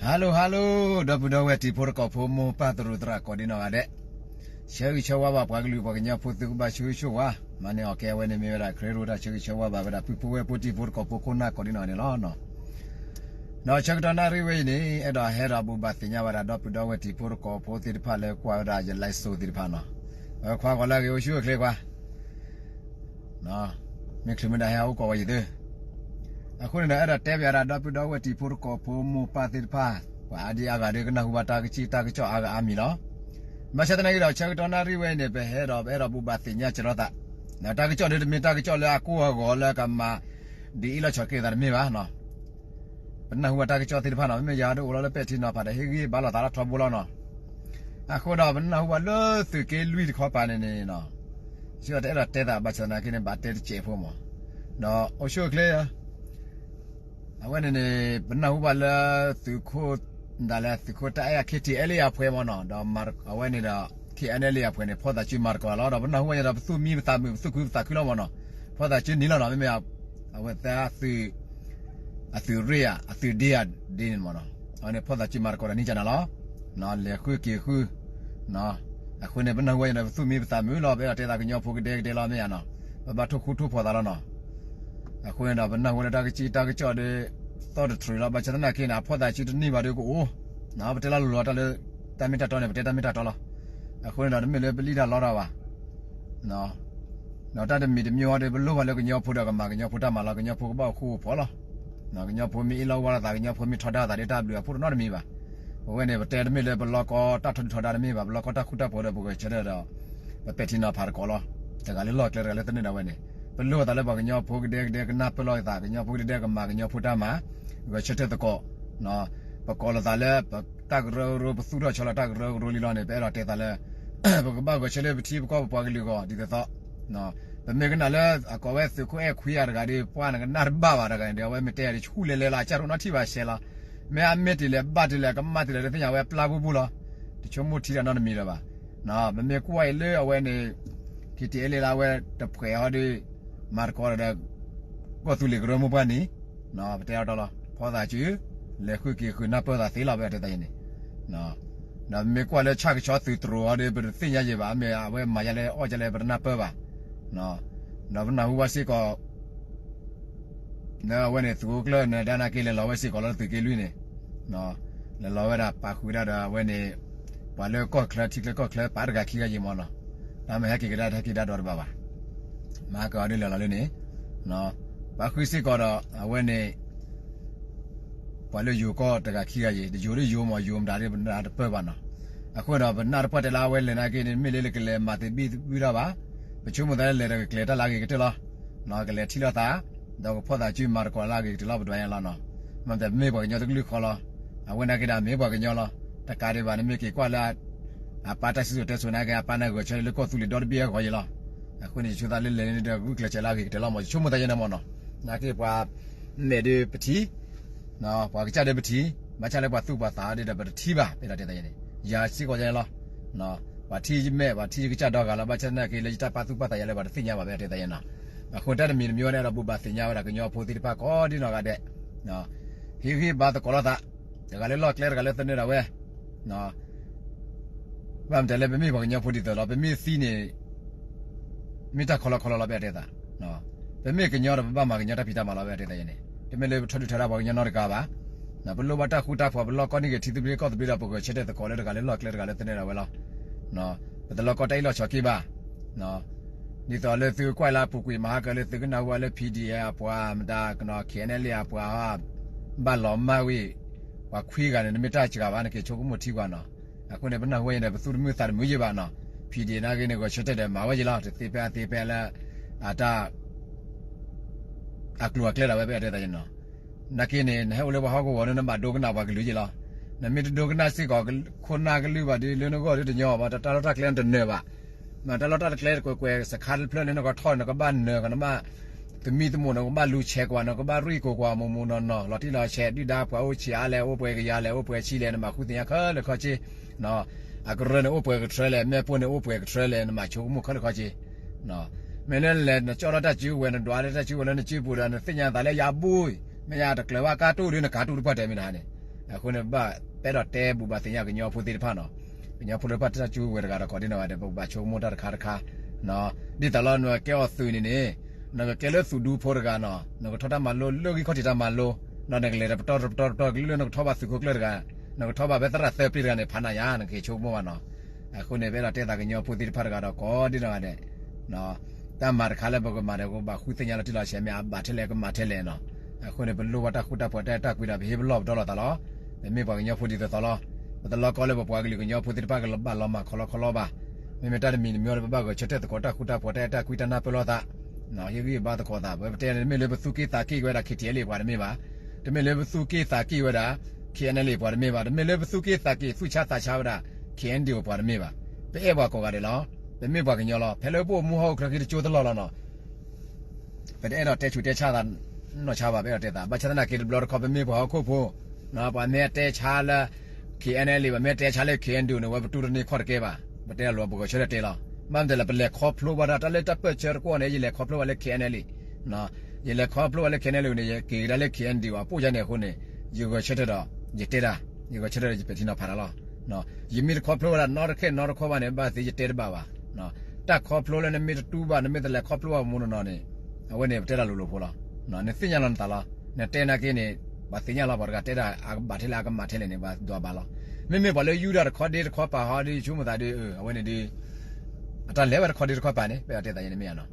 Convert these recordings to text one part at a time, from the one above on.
Hello hello, ဒီပုၢ်ဒီဝဲၢ်တံၤဖိသကိးဖိ မိၢ်ပၢ်သရူးသရၣ်ကိးဒ်နီၢ်ဂၤဒဲး, ဆၢဂ့ၤဆၢဝါဘၣ်ပှၤကလုာ်ပှၤကညီဖိ သုကဘၣ်ဆိၣ်ဂ့ၤဆိၣ်ဝါ, မၤန့ၢ်အီၣ်ကဲ အဝဲန့ၣ်မ့ၢ်ဝဲဒၣ် ခရံာ်ရိတၢ် ဆၢဂ့ၤဆၢဝါဘၣ်ဝဲဒၣ် ပုၢ်ဖိဝဲၢ်ဖိ တံၤဖိသကိးဖိ ခိၣ်နၢ်ကိးဒ်နီၢ်ဂၤန့ၣ်လီၤ. ဒီးဆၢကတီၢ်နၣ်ရံၣ်ဝဲအံၤန့ၣ် အဲၣ်ဒိးဟဲဒီးဘိးဘၣ်သ့ၣ်ညါဝဲဒၣ် ဒီပုၢ်ဒီဝဲၢ်တံၤဖိသကိးဖိသ့ၣ်တဖၣ်လၢကွၢ်ဝဲဒၣ်ယ live show သ့ၣ်တဖၣ်နီၤ, အဝဲခွါဂီၤလၢအဂ့ၤ အိၣ်ဆူၣ်အိၣ်ချ့ခွါ မ့ၢ်ချုးမ့ၢ်ဒၣ်ဟဲဟးအိၣ်ကိးဝဲယသု, အဃိန့ၣ်ဒီး အဲၣ်ဒိးတဲဘၣ်ယၤဒၣ် ဒီပုၢ်ဒီဝဲၢ်တံၤဖိသကိးဖိ မိၢ်ပၢ်သ့ၣ်တဖၣ်, ပှၤအါဒံအါဂၤဒီး ကနၢ်ဟူဘၣ်တၢ်ကစံၣ်တၢ်ကစီၣ်အါဂၤအါမံၤလီၤ. ဘၣ်ဆၣ်သနာ်က့ဒီး ဆၢကတီၢ်နၣ်ရံၣ်ဝဲအံၤန့ၣ် ပဟဲဒီး ပအဲၣ်ဒိးဘိးဘၣ်သ့ၣ်ညါစရီသး, တၢ်ကစီၣ်ဒီးတမ့ၢ်တၢ်ကစီၣ်လၢအကိၢ်အဂီၤလၢကမၤ ဒ်အံၤလီၤဆီၣ်က့ၤသးတမ့ၢ်ဘၣ် ပနၢ်ဟူဘၣ်တၢ်ကစီၣ်သ့ၣ်တဖၣ်နီၤ, မ့မ့ၢ်ယၤဒ်အိၣ်လီၤလၢပဲာ်ထံနီၤဖးဒီး ဟ့ၣ်ဂံၢ်ဘါလိာ်သးလၢထီဘိလီၤနီၤ. အဃိဒီးပနၢ်ဟူဘၣ်လၢသုးက့လွံၢ်တခီပၤန့ၣ်န့ၣ်နီၤ, ယတအဲၣ်ဒိးတဲသးဘၣ်ဆၣ်သနာ်က့န့ၣ် ဘၣ်တဲတစဲးဖိမး, ဒီးအိၣ်ဆူၣ်အိၣ်ချ့ အဝဲန့ၣ်န့ၣ် ပနၢ်ဟူဘၣ်လၢ သုးခိၣ် ဒၣ်လဲာ်သုးခိၣ်တၢ်အဲၣ် KTLA အပှဲၤမးနီၤ, ဒီးအဝဲန့ၣ်ဒီး KNLA အပှဲၤန့ၣ် ဖီၣ်သးစုမၤသကိးလီၤ, ဒီးပနၢ်ဟူဘၣ်ယၤဒီး ပသူၣ်မံပသးမုာ် ပသူၣ်ခုပသးခုလီၤမးနီၤ, ဖီၣ်သးစုနံၤလီၤနီၤ, မ့မ့ၢ် အဝဲသ့ၣ် အသုးရ့ၣ်ဧါ အသုးဒ့ဧါဒ်န့ၣ်မးနီၤ, အဝဲန့ၣ်ဖီၣ်သးစုမၤသကိးဒီးနံၣ်ကနၤလီၤ, လဲၤဃုက့ၤဃု အဃိန့ၣ် ပနၢ်ဟူဘၣ်ယၤန့ၣ် ပသူၣ်မံပသးမုာ်လီၤ, ပအဲၣ်ဒိးတဲသးကညီဖိကဒဲကဒဲလီၤ မ့ၢ်ယါနီၤ, ပဘၣ်ထိၣ်ဃူထိၣ်ဖိးသးလီၤနီၤ. အဃိန့ၣ်ဒီး ပနၢ်ဟူလၢတၢ်ကစံၣ်တၢ်ကစီၣ်ဒီး သီၣ်တထြူးလီၤ, ဘၣ်ဆၣ်သနာ်က့န့ၣ် အဖီၣ်သးစုတန့ၢ်ဘၣ်ဒီးကအိၣ်, ပတဲလီၤလိၤလီၤတၢ်လၢ တၢ်မ့ၢ်တၢ်တီန့ၣ် ပတဲတၢ်မ့ၢ်တၢ်တီလီၤ. အဃိန့ၣ်ဒီး တမ့ၢ်လၢပလံၣ်တၢ်လီတၢ်ဘၣ် ဒီးတၢ်တမံၤတမံၤအံၤဒီး ပလိၣ်ဘၣ်လၢကညီဖိဒီးကမၤကညီဖိတၢ်မၤလီၤ, ကညီဖိကဘၣ်အိၣ်ဃူအိၣ်ဖိးလီၤ. ကညီဖိမ့ၢ်အ့ၣ်လိာ်ဝါလိာ်သး ကညီဖိမ့ၢ်ထီဒါလိာ်သးဒီး တၢ်ဘျုးအဖှိၣ်တနီတမံၤဘၣ်. အဝဲန့ၣ် ပတဲတမ့ၢ်လၢပလီကီတၢ်ထီဒုၣ်ထီဒါတမ့ၢ်ဘၣ်, ပလီကီတၢ်ဃူတၢ်ဖိးဒီးပဂဲၤဆၢထၢၣ်ဒီး ပပဲာ်ထံနီၤဖးသကိးလီၤ. တဂၤလၢလီၢ်ကျဲ တဂၤလၢသန့ၤဒၣ်ဝဲန့ၣ် ပလိၣ်ဘၣ်သးလၢပှၤကညီဖိကဒဲကဒဲ ကနၢ်ပၢၢ်လိာ်သး, ကညီဖိကဒဲကဒဲကမၤကညီဖိတၢ်မၤ, ဂဲၤဆၢထၢၣ်သကိး ပကိးလိာ်သးလၢ ပတၢ်ကရၢကရိ ပသူၣ်ထီၣ်ဆီလီၤတၢ်ကရၢကရိလံလီၤန့ၣ် ပအဲၣ်ဒိးတဲသးလၢ ပကဘၣ်ဂဲၤဆၢထၢၣ်လၢပထံပကီၢ်ပပှၤကလုာ်အဂီၢ်ဒ်သိးသိး, ပမ့ၢ်ကနၣ်လၢအကိးဝဲသုးခိၣ်အဲၣ်ခွံဂၤတဂၤဒီး ပှၤနကနၣ်တဘၣ်ဘၣ်တဂၤန့ၣ်ဒီး အဝဲမ့ၢ်တဲဒီးဆူၣ်လဲၤလဲၤလီၤ အစၢ်ရိၣ်နီတထံၣ်ဘၣ်ရှဲလီၤ. မ့ၢ်အမ့ၢ်တုၤလဲၣ်ဘၣ်တုၤလဲၣ် ကမၣ်တုၤလဲၣ် တသ့ၣ်ညါဝဲပျၢ်ပူၤပူၤလီၤ. တဆိကမိၣ်ထံဒီးနီတမံၤလၢၤဘၣ်. ပမ့ၢ်ကွၢ်အံၤလၢအဝဲန့ၣ် KTLA လၢအဝဲတဖှဲးအီၤဒီး မၤသကိးဒီး ကီၢ်သူလ့ၤကရၢမိၢ်ပှၢ်နံၤ ပတဲအီၤတီလီၤ ဖီသးစု လဲၤဃုက့ၤဃုနၢ်ပၢၢ်သးသ့လီၤ ပတဲတၢ်အံၤန့ၣ်, ဒီးမ့ၢ်ကွၢ်လၢဆၣ်ကဆီသုးတြိၤအီၤဒီး ပတသ့ၣ်ညါယံၤဘၣ် မ့ၢ်အဝဲမၤယါလဲၣ်အီၣ်ယါလဲၣ် ပတနၢ်ပၢၢ်ဘၣ်. ဒီးပနၢ်ဟူဘၣ်စ့ၢ်ကီး လၢအဝဲန့ၣ် သုးခိၣ်ကျၢၢ်နၢၤဒါနာ်က့ လဲၤလီၤဝဲစ့ၢ်ကီးလၢသုးက့လွံၢ်န့ၣ်, လဲၤလီၤဝဲဒၣ်ပာ်ဃုာ်ဝဲဒၣ်ဒီးအဝဲန့ၣ် ပှၤလၢကီၢ်ချၢ ထံချၢကီၢ်ချၢပာ်တဂၤခံဂၤယံၤမးနီၤ, တၢ်မ့ၢ်ဟဲက့ၤကဒါတဟဲက့ၤဒါဒီးတဘၣ်ဘၣ်, မၤကဒီးလဲၤလီၤလၢန့ၣ်, ပာ်ဃုာ်စ့ၢ်ကီးဒီးအဝဲန့ၣ် ပှၤလၢယိၤကီၢ်တဂၤခံဂၤယံၤ တယိၤလၢယိၤမး ယိၤမတၤဒီးပနၢ်တပၢၢ်ဘၣ်နီၤ, အဃိဒီးပနၢ်တပၢၢ်တဲလၢအဝဲလဲၤနာ်က့န့ၣ် မ့ၢ်လၢကလဲၤမၤသဘံၣ်ဘုၣ်တၢ်ဘၣ်, ပဆိကမိၣ်သးလၢလဲၤဒီးကကျဲၤတၢ်လၢအဂ့ၤကတၢၢ်လီၤ, ကလဲၤထံၣ်လိာ်သး ဒီးကဖီၣ်သးစုမၤသကိးလၢအဂ့ၤကတၢၢ်လီၤ ပဒွးညါလီၤနီၤ, မ့ၢ်တမ့ၢ်ပှၤကညီတကလုာ်ဃီလီၤ, အဝဲနာ်က့ဒီးမ့ၢ်ပှၤကညီလီၤ, တကးဒံးဘၣ် နမ့ၢ်က့ၤကွၢ်လၢ အပၢ်တၢ်စံၣ်စိၤတဲစိၤနာ်က့ အပၢ်န့ၣ်ဂဲၤဆၢထၢၣ်လၢကီၢ်သူလ့ၤဒီတဘ့ၣ်အဂီၢ်ယံၤလီၤ, အဃိန့ၣ် ယဆိသးလၢလဲၤန့ၣ်ဒီးဂုာ်ကျဲၤစဲးလၢအဂ့ၤကတၢၢ်လီၤမး ယဆိကမိၣ်သးယဲန့ၣ်မးနီၤ, နာ်က့ပှၤမဲာ်ဒီးပထံၣ် ပှၤကစၢ်ဒီးပထံၣ် ဘၣ်ဆၣ်လၢပှၤသူၣ်ပှၤသးဒီးပတထံၣ်ဘၣ် ပအဲၣ်ဒိးတဲသးယဲန့ၣ်, ယၤစ့ၢ်ကီးယဲန့ၣ်လီၤ, ပှၤထံၣ်ယမဲာ် ပှၤထံၣ်ယကစၢ်ဒီဂၤလီၤ, ဘၣ်ဆၣ်သနာ်က့လၢယတၢ်ပာ်သူၣ်ပာ်သးယဲလၢပှၤတသ့ၣ်ညါဘၣ် ပအဲၣ်ဒိးတဲသးယဲန့ၣ်နီၤ, အဃိတၢ်တမံၤတမံၤဝဲန့ၣ်ဒီးဘိးဘၣ်သ့ၣ်ညါဝဲဒၣ်ကညီဖိသ့ၣ်တဖၣ်ကိးဒ်နီၢ်ဂၤဒဲး, ဟ့ၣ်ဂံၢ်ဘါသကိးလိာ်သး, တဂၤလၢလီၢ်ကျဲ တဂၤလၢသန့ၤဒၣ်ဝဲ ဘၣ်မတၤလဲၣ်ပမ့ၢ်ပှၤကညီဖိဒ်သိးလီၤ, ပမ့ၢ်သံန့ၣ် မ့ၢ်တၢ်ခီလီခီလီလီၤ ပအဲၣ်ဒိးတဲသး, ပမ့ၢ်ကညီဒီးပဘၣ်မၤကညီတၢ်ဖံးတၢ်မၤလီၤ ပအဲၣ်ဒိးတဲသးယဲန့ၣ်, တမ့ၢ်လၢပထီဒုၣ်ထီဒါပှၤကညီနီတဂၤဘၣ်, ပလိၣ်ဘၣ်တၢ်ဃူတၢ်ဖိး ပလီၢ်ကီၢ်န့ၢ်က့ၤထံသဘျ့ကီၢ်သဘျ့ဒီး ပဂဲၤဆၢထၢၣ်သကိးလၢတဂၤလၢလီၢ်ကျဲ တဂၤလၢသန့ၤဒၣ်ဝဲလီၤ, ပတလီၢ်ကီၢ်တၢ်အ့ၣ်လိာ်ဆိးက့ဘၣ် ဒ်သိးလၢသုကွၢ်လၢအပူၤကွံာ်မဟါကလၢသုကနၢ်ဟူဝဲလၢ PDF အပှၤမတၤကနီၤ KNLA အပှၤ ဘၣ်လီၤမၢ်ဝံၤ ပှၤခွံဂၤန့ၣ် နမ့ၢ်တၢ်စှၤဘၣ် နက့ၤဆိကမိၣ်ထံကွၢ်နီၤ, အဃိန့ၣ် ပနၢ်ဟူဝဲအံၤန့ၣ် ပသူၣ်တမုာ်သးတမုာ်ယံၤဘၣ်နီၤ, PDF နာ်က့န့ၣ် ဂဲၤဆၢထၢၣ်ဒီးမၤဝဲယံၤလီၤ, တသ့ဖဲအသ့ဖဲလၢ အတၢ် အကျိၤအကျဲဒၣ်ဝဲ ပအဲၣ်ဒိးတဲသးယဲနီၤ, နာ်က့န့ၣ် နဟဲအိၣ်လၢပှၤဟီၣ်ကဝီၤန့ၣ် နဘၣ်ဒိကနၣ်ပှၤကလုာ်ယံၤလီၤ, နမ့ၢ်တဒိကနၣ်စ့ၢ်ကီး ခိၣ်နၢ်ကလုၢ်ဘၣ်ဒီး လၢနဂီၢ်ဒီးတညီဘၣ် တၢ်လီၢ်တၢ်ကျဲနတနၢၤဘၣ် မ့ၢ်တၢ်လီၢ်တၢ်ကျဲတကွဲးကွဲး စခါတဖျၢၣ်လၢနကထီၣ်န့ၣ် နကဘၣ်နၢၤကီး နဘၣ်သမံသမိး နကဘၣ်လူၤဆဲးကွၢ် နကဘၣ်ရ့ၣ်ကိးကွၢ် မိၢ်မိၢ်နီၢ်နီၢ် လီၤတံၢ်လီၤဆဲး ဒုၣ်ဒါပှၤအိၣ်ဆံးအါလဲၣ် အိၣ်ပှဲၤကယၤလဲၣ် အိၣ်ပှဲၤဆံလဲၣ် နဘၣ်ဃုသ့ၣ်ညါခဲလၢာ်ခဲဆ့ အကရၢန့ၣ်အိၣ်ပှဲၤကထြၢလဲၣ် မ့ၣ်ပိၢ်န့ၣ် အိၣ်ပှဲၤကထြၢလဲၣ် နဘၣ်ဆိကမိၣ်ခဲလၢာ်ခဲဆ့ မ့ၢ်လၢနလဲၤနကၠီၣ်ထီၣ်တၢ်စုကဝဲၤ နဒွးလၢတၢ်စုကဝဲၤလၢနစုပူၤဒီး နသ့ၣ်ညါသးလၢယၤဘိ မ့ၢ်ယၤတကျၢၤဘၣ်ကါတိၢ်ဒီး နကါတိၢ်တပှၢ်တဲမ့ၢ်နဟါန့ၣ် အဃိန့ၣ် ပဘၣ်ပအဲၣ်ဒိးတဲဘူးဘၣ်သ့ၣ်ညါကညီဖိသ့ၣ်တဖၣ်နီၤ, ကညီဖိလၢတၢ်စူဝဲတဂၤဒီး ကိးဒံနီၢ်ဂၤဒဲး ပကဘၣ်ဆိကမိၣ်တၢ်တခါတခါ, ဒ်သိးလၢနကဲအီၤသုးန့ၣ်န့ၣ် နကကဲလၢသုးဒူဖိတဂၤနီၤ, နကထီၣ်တၢ်မၤလိလၢဂံၢ်ခီၣ်ထံးတၢ်မၤလိ, ဒီးနကလဲၤတပတီၢ်တပတီၢ်တပတီၢ် ကလုာ်လၢနကထီၣ်ဘၣ်သုးခိၣ်ကျၢၢ်တဂၤ, နကထီၣ်ဘၣ်ဖဲသရၣ်သၢပျ့တဂၤန့ၣ် ဖးနးယါ နကဟ့ၣ်ဆိကမိၣ်ဘၣ်နီၤ. အဃိန့ၣ် ပအဲၣ်ဒိးတဲသးကညီဖိသ့ၣ်တဖၣ်တဂၤဒီး ကိးဒံနီၢ်ဂၤဒဲး တၢ်မၤတခါလၢပကမၤဒီး ပကဘၣ်ဃုသ့ၣ်ညါလီၤတံၢ်လီၤဆဲး မ့ၢ်အဘၣ်ထဲလဲၣ် ကမၤထဲလဲၣ်နီၤ. အဃိန့ၣ် ပလိၣ်ဘၣ်တၢ်ဃူတၢ်ဖိး တၢ်အဲၣ်တၢ်ကွံဒီး ပဟ့ၣ်ပလီၢ်ပဒီလီၤသးလီၤ. ပမ့ၢ်ပှၤကညီဖိဒ်သိးသိးလီၤ. ပတလီကီလၢပပှၤကလုာ်ကညီဖိသ့ၣ်တဖၣ်ကဘၣ်လီၤမၢ်ခီလီခီလီဘၣ်. မ့မ့ၢ်တၢ်တမံၤတမံၤဒီး ပဘၣ်ဂဲၤဆၢထၢၣ်သကိး တၢ်ဃူတၢ်ဖိး တၢ်အဲၣ်တၢ်ကွံ တၢ်နၢ်ပၢၢ်လိာ်သး ဟ့ၣ်ဂံၢ်ဟ့ၣ်ဘါသကိးသး. ပတဲန့ၣ် တမ့ၢ်လၢပသူၣ်က့ၣ်သးက့ၣ်ဝဲဒၣ် KTLA ပှၤတမ့ၢ်ဘၣ်. တမ့ၢ်လၢပသူၣ်က့ၣ်သးက့ၣ်ဝဲဒၣ် KNLA ပှၤတမ့ၢ်ဘၣ်. တမ့ၢ်လၢပသူၣ်က့ၣ်သးက့ၣ် သူၣ်ဆါသးဆါဝဲဒၣ် KNDO ပှၤတမ့ၢ်ဘၣ်. ပအဲၣ်ပှၤကိးဂၤဒဲးလီၤ. ပမ့ၢ်ပှၤကညီလီၤ. ဖဲလၢပအိၣ်မူဟီၣ်ခိၣ်ချၢက့ၤတကၠိတလီၢ်လီၤနီၤ ပတအဲၣ်ဒိးတဲဆူးတဲဆါသးနီၢ်ဆါဘၣ်. ပအဲၣ်ဒိးတဲသး ဘၣ်ဆၣ်သနာ်က့ တဘျီတခီၣ် ပမ့ၢ်ပှၤဟီၣ်ခိၣ်ဖိ, ပှၤမ့ၢ်တဲဆါလၢ KNLA ပှၤမ့ၢ်တဲဆါလၢ KNDO န့ၣ် ဝဲပတူၢ်တန့ၢ်ခီၣ်တကဲဘၣ်. ပတဲလီၤ ပဂဲၤဆၢထၢၣ်တဲလီၤ. ဘၣ်မနုၤလဲၣ် ပလဲၤခီဖျိဘၣ်တၢ် တၢ်လၢတၢ်ပၢၢ်ဆၢတကွီၢ်န့ၣ် ယလဲၤခီဖျိဘၣ်လၢ KNLA, ယလဲၤခီဖျိဘၣ်လၢ KNLA န့ၣ် ယက့ၤကဒါလၢ KNDO အပိၢ်ယါန့ၣ်အဃိန့ၣ် ယဂဲၤဆၢထၢၣ်ဒီး ယတဲဒၣ်, ယဂဲၤဆၢထၢၣ်ဒီး ယပဲာ်ထံနီၤဖးတၢ်လီၤ. ယမ့ၢ်တခီဖျိဝဲဒၣ်နီတခဲနီတခီဘၣ်န့ၣ် ဘၣ်သ့ယတဲတဘၣ်ဘၣ်. တၢ်ခီဖျိလၢနမ့ၢ်တတူၢ်ဘၣ် နမ့ၢ်တလဲၤခီဖျိဘၣ်မူနီၢ်နီၢ်န့ၣ် အဝဲန့ၣ် ပတဲတၢ်လိၤလိၤဖိလီၤ. နသ့ၣ်ညါလီၤနသးလီၤ. နတဲနာ်က့န့ၣ် ပှၤသ့ၣ်ညါလီၤ ပှၤတဂၤတဲဒၣ် အကဘၣ်ထဲလဲၣ် အကမၣ်ထဲလဲၣ်န့ၣ် ပှၤဒွးဘၣ်လီၤ. မ့မ့ၢ်ပှၤလၢယူဒၣ်တခီဒ့တခီပာ်ဟီဒီး ယဆိကမိၣ်သးဒီး အဝဲန့ၣ်ဒီး အတၢ်လဲၤဝဲတခီဒ့တခီပာ်န့ၣ် ပအဲၣ်ဒိးတဲသးယဲန့ၣ်မ့ၢ်ယါနီၤ.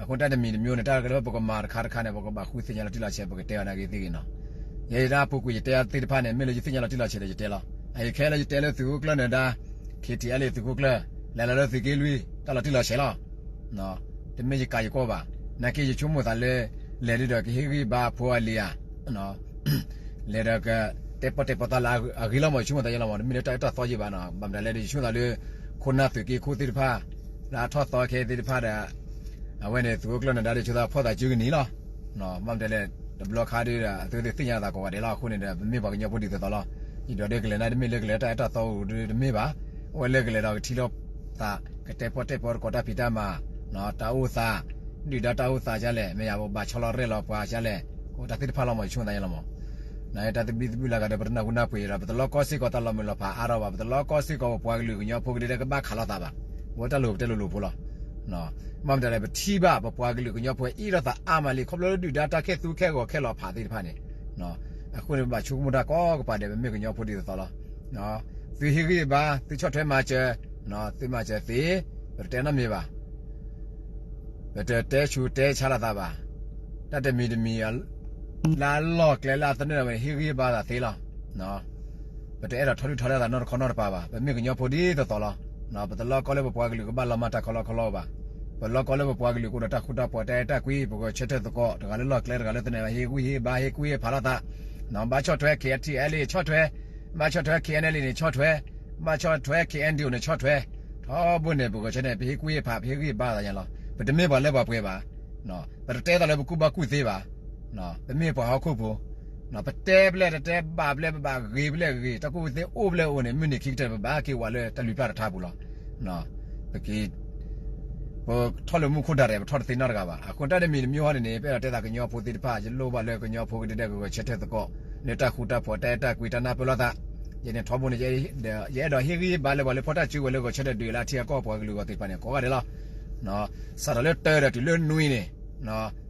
အဃိတၢ်တမံၤတမံၤန့ၣ် တၢ်လၢပကမၤတခါတခါန့ၣ် ပကဘၣ်ဃုသ့ၣ်ညါလီၤတံၢ်လီၤဆဲး ပကတဲအီၤနာ်က့သ့ၣ်ဂ့ၤနီၤ. ယဲယတၢ်ပူၤကွံာ်ယတဲသ့ၣ်တဖၣ်န့ၣ် မ့ၢ်လၢယသ့ၣ်ညါလီၤတံၢ်လီၤဆဲးဒီးယတဲလီၤ. အခဲလၢယတဲလၢသုးခိၣ်ကျၢၢ်နဒါ KTLA သုးခိၣ်ကျၢၢ် လဲၤလီၤလၢသုးက့လွံၢ် တၢ်လီၤတံၢ်လီၤဆဲးလီၤ. တမ့ၢ်ယကးယကီၢ်ဘၣ်. နာ်က့ယဆိကမိၣ်သးလၢ လဲၤဒုးဒီးကဟ့ၣ်ဂံၢ်ဘါဖိအလံၤဧါ လဲၤဒီးကတဲပီၣ်တဲပီၣ်သးလၢအဂ့ၤလီၤမး ယဆိကမိၣ်သးယဲလီၤမး တမ့ၢ်လၢတၢ်အၢတၢ်သီယဲဘၣ်နီၤ. ဘၣ်မတၤလဲၣ်ဒီး ယဆိကမိၣ်သးလၢ ခိၣ်နၢ်သုးက့ခိၣ်သ့ၣ်တဖၣ် လၢအထီၣ်သီခဲသ့ၣ်တဖၣ်ဒီး အဝဲန့ၣ် သုးခိၣ်ကျၢၢ်နဒါဒီး ဆိသးဖီၣ်သးစုကနံၤလီၤ. ဘၣ်မတၤလဲၣ် တဘျီခါဒီး အသုသ့ၣ်ညါသးကိးဂၤဒဲးလီၤ. အဃိန့ၣ်ဒီး ပမ့ၢ်ပှၤကညီဖိဒ်သိးသိးလီၤ. ယဒွးဒီးကလဲၤနၤ တမ့ၢ်လၢကလဲၤတၢ်အၢတၢ်သီအိၣ်ဒီးတမ့ၢ်ဘၣ်. အဝဲလၢကလဲၤဒီးကထံၣ်လိာ်သး ကတဲပီၣ်တဲပီၣ်သကိးတၢ်ဖံးတၢ်မၤ တၢ်အိၣ်သး ဒုၣ်ဒါတၢ်အိၣ်သးဒ်လဲၣ် မ့ၢ်ယါ ပဘၣ်ဆီလီၤရဲၣ်လီၤပှၤဒ်လဲၣ် အိၣ်တၢ်သ့ၣ်တဖၣ်လီၤမး ယဆိကမိၣ်သးယဲလီၤမး. နတၢ်သဘံၣ်သဘုၣ်လၢဂၤဒီး ပတနၢ်ဟူနၢ်ပှ့ၤဒီး ပတလီၢ်ကီၢ်စ့ၢ်ကီးတၢ်လီၤမုၢ်လီၤဖးအါထီၣ်ဘၣ်. ပတလီၢ်ကီၢ်စ့ၢ်ကီး ပပှၤကလုာ်ကညီဖိကဒဲကဘၣ်ခးလိာ်သးဘၣ်. ပဝဲတၢ်လိၤပတဲလိၤလိၤဖိလီၤ. ဘၣ်မတၤလဲၣ် ပထံၣ်ဘၣ် ပပှၤကလုာ်ကညီဖိအံၣ်လိာ်သးအါမးလံ ခီဖျိလၢဒုၣ်ဒါတၢ်ခဲၣ်သူခဲဂီၤခဲလီၤဖးသ့ၣ်တဖၣ်န့ၣ်. အဃိန့ၣ် ပဘၣ်ဆိကမိၣ်တၢ်ကိးကပၤဒဲး ပမ့ၢ်ကညီဖိဒ်သိးသိးလီၤ. သုဟ့ၣ်ဂံၢ်ဘါ သုဆီၣ်ထွဲမၤစၢၤ သုမၤစၢၤသ့ ပတတဲနီတမံၤဘၣ်. ပတတဲဆူးတဲဆါလိာ်သးဘၣ်. တၢ်တမံၤတမံၤ လၢအလီၢ်ကျဲလၢအသနၢၣ်ဝဲန့ၣ် ဟ့ၣ်ဂံၢ်ဘါသးသ့လီၤ. ပတအဲၣ်ဒိးထီဒုၣ်ထီဒါလိာ်သးနီတခီနီတပၤဘၣ်. ပမ့ၢ်ကညီဖိဒ်သိးသိးလီၤ. ပတလီၢ်ကီၢ်လၢပပှၤကလုာ်ကဘၣ်လီၤမၢ်တၢ်ခီလီခီလီဘၣ်. ပလီၢ်ကီၢ်လၢပပှၤကလုာ်ကအိၣ်ဒီးတၢ်ဃူတၢ်ဖိး တၢ်အဲၣ်တၢ်ကွံ ပဂဲၤဆၢထၢၣ်သကိး တဂၤလၢလီၢ်ကျဲ တဂၤလၢသနၢၣ် ဟ့ၣ်ဂံၢ်ဟ့ၣ်ဘါ ဟ့ၣ်ကူၣ်ဟ့ၣ်ဖးလိာ်သး. ဘၣ်ဆီၣ်ထွဲ KTLA ဆီၣ်ထွဲ, ဘၣ်ဆီၣ်ထွဲ KNLA န့ၣ်ဆီၣ်ထွဲ, ဘၣ်ဆီၣ်ထွဲ KNDO န့ၣ်ဆီၣ်ထွဲ, ထီဘိန့ၣ် ပဂဲၤဆၢထၢၣ် ပဟ့ၣ်ကူၣ်ဟ့ၣ်ဖး ပဟ့ၣ်ဂံၢ်ဟ့ၣ်ဘါသးညါလီၤ. ပတမ့ၢ်ပှၤလၢပှဲၤပှဲၤဘၣ်. ပတတဲသးလၢပကူၣ်ဘၣ်ကူၣ်သ့ဘၣ်. ပမ့ၢ်ပှၤဟီၣ်ခိၣ်ဖိ, ပတဲပျဲၢ်တတဲဘၣ်ပျဲၢ် ပဘၣ်ဂ့ၤပျဲၢ်ဂ့ၤ တၢ်ကူၣ်သ့အိၣ်ပျဲၢ်အိၣ်န့ၣ် မုၢ်နံၤခံကတၢၢ် ပဘၣ်က့ၤဝဲလၢတၢ်လုၢ်ပျၢ်တထါပူၤလီၤ. ပက့ၤ ပထီၣ်လၢမူခိၣ်ဒၣ်ရဲၣ် ပထီၣ်တသ့နီတဂၤဘၣ်. အဃိတၢ်တမံၤတမံၤဟီန့ၣ်န့ၣ် ပအဲၣ်ဒိးတဲသးကညီဖိသ့ၣ်တဖၣ် ယလိၣ်ဘၣ်လၢကညီဖိကဒဲကဒဲကဂဲၤဆၢထၢၣ်သကိး လၢတၢ်ဃူတၢ်ဖိး တၢ်အဲၣ်တၢ်ကွံ တၢ်နၢ်ပၢၢ်လိာ်သး. ယဲန့ၣ်ထီဘိန့ၣ် ယအဲၣ်ဒိးဟ့ၣ်ဂံၢ်ဟ့ၣ်ဘါလၢပှၤလၢဖီၣ်တၢ်စုဝဲၤလၢဂဲၤဆၢထၢၣ်ဒုး လၢအထံအကီၢ်ပှၤကလုာ်ဂီၢ်သ့ၣ်တဖၣ်န့ၣ် ကိးဂၤဒဲးလီၤ. စးထီၣ်လၢတၢဒီးတုၤလၢနွံန့ၣ်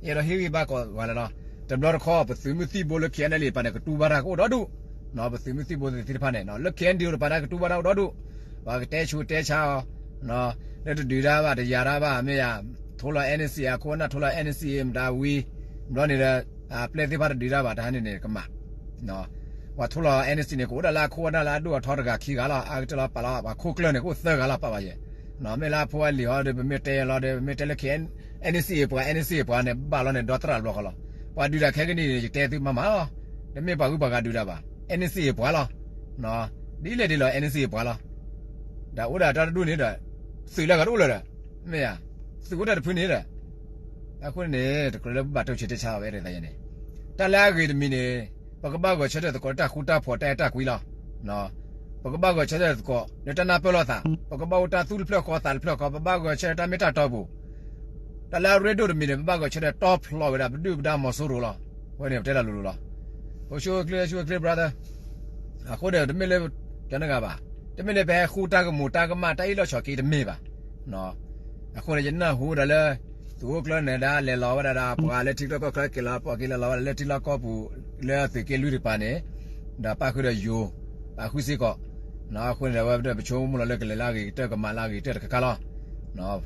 ယအဲၣ်ဒိးဟ့ၣ်ဂံၢ်ဟ့ၣ်ဘါကိးဂၤလၢာ်လီၤ. တဘျီတခီၣ် ပသုးမုၢ်သံၣ်ဘိလၢ KNLA ပၤန့ၣ် ကတူၢ်ဘၣ်တၢ်ကအိၣ်ဒီဒူၣ်. ပသုးမုၢ်သံၣ်ဘိသ့ၣ်တဖၣ်န့ၣ် လၢ KNDO တပၤန့ၣ် ကတူၢ်ဘၣ်တၢ်ကအိၣ်ဒီဒူၣ်. ပှၤကတဲဆူးတဲဆါအီၤ လၢတဒုးတၢ်ဘၣ် တယၤတၢ်ဘၣ် မ့ၢ်ယါ ထိလီၤ NCA အခိၣ်အနၢ် ထိလီၤ NCA မတၤဝံၤ ဘျီန့ၣ်ဒီး ပျဲၢ်သ့ၣ်တဖၣ်တဒုးတၢ်ဘၣ် တဟါန့ၣ်န့ၣ် ကမၣ် ပှၤထိလီၤ NCA န့ၣ် ကအိၣ်ဒၣ်လၢအခိၣ်အနၢ်လၢအဒိၣ်အထီတဂၤခံဂၤလီၤ. အါကတၢၢ်လီၤပာ်လီၤ ပှၤခိၣ်ကျၢၢ်န့ၣ် ကအိၣ်သၢဂၤလီၤပာ်ဘၣ်ယဲၢ်. မ့ၢ်လၢအဖိအလံၤဟီဒီး ပမ့ၢ်တဲလီၤဒီး ပမ့ၢ်တဲလၢ NCA ပှၤ NCA ပှၤန့ၣ် ဘၣ်လီၤန့ၣ် ဒီသရၣ်တဘျီဃီလီၤ. ပှၤဒုးတၢ်ခဲကနံၣ်န့ၣ် ယတဲသုမၤမၤလီၤ. တမ့ၢ်ပှၤဂုၤပှၤဂၤဒုးတၢ်ဘၣ်. NCA ပှၤလီၤ. ဒ်လဲၣ်ဒ်လဲၣ် NCA ပှၤလီၤ. ဒီးအိၣ်ဒၣ်တၢ်တဒူၣ်န့ၣ်ဒီး သုးလၢဂၤတအိၣ်လၢၤဒီး မ့ၢ်ဧါ, သုးအိၣ်တၢ်တဖုန့ၣ်ဒီး အဃိန့ၣ် တကြၢးလၢပဘၣ်တိစၢၤတဲဆါဝဲဒၣ်ယဲန့ၣ်, တၢ်လၢအဂ့ၤတမံၤန့ၣ် ပကဘၣ်ဂဲၤဆၢထၢၣ်သကိးလၢတၢ်ဃူတၢ်ဖိးတၢ်အဲၣ်တၢ်ကွံလီၤ. ပကဘၣ်ဂဲၤဆၢထၢၣ်သကိးလၢတၢ်နၢ်ပၢၢ်လိာ်သး, ပကဘၣ်အိၣ်တၢ်သူၣ်တဖျၢၣ်ဃီသးတဖျၢၣ်ဃီ, ပဘၣ်ဂဲၤဆၢထၢၣ်တၢ်မ့ၢ်တၢ်တီပူၤ, တၢ်လၢအရ့ဒိၣ်တမံၤန့ၣ် ပဘၣ်ဂဲၤဆၢထၢၣ်တီဖျိးဝဲဒၣ်ပဒုၣ်ပဒါမီၤစိရိၤလီၤ. အဝဲန့ၣ်ပတဲတၢ်လိၤလိၤလီၤ. အိၣ်ဆူၣ်အိၣ်ချ့ ဆူၣ်အိၣ်ချ့ brother. အဃိဒီးတမ့ၢ်လၢ ကနဂၤဘၣ်, တမ့ၢ်လၢပဟဲဃူတၢ်ကမူၤတၢ်ကမၣ်တၢ်အ့ၣ်လိာ်ဆိးက့တမ့ၢ်ဘၣ်. အဃိန့ၣ် ယနၢ်ဟူဒီးလၢ သုးခိၣ်ကျၢၢ်နဲဒါလဲၤလီၤဝဲဒၣ်ဒီး ပှၤလၢထံချၢကီၢ်ချၢက့ၤလီၤ ပှၤက့ၤလီၤလီၤဝဲဒၣ်လၢထံလီၢ်ကီၢ်ပူၤ လၢသုးက့လွံၢ်တကပၤန့ၣ် ဒီးပၣ်ဃုာ်ဒီးယိၤ ပာ်ဃုာ်စ့ၢ်ကီး. အဃိန့ၣ်ဒီး အဝဲပဒၢးပဆိကမိၣ်လီၤလၢကလဲၤလၢအဂ့ၤကတၢၢ် ကမၤလၢအဂ့ၤကတၢၢ်တခါခါလီၤ.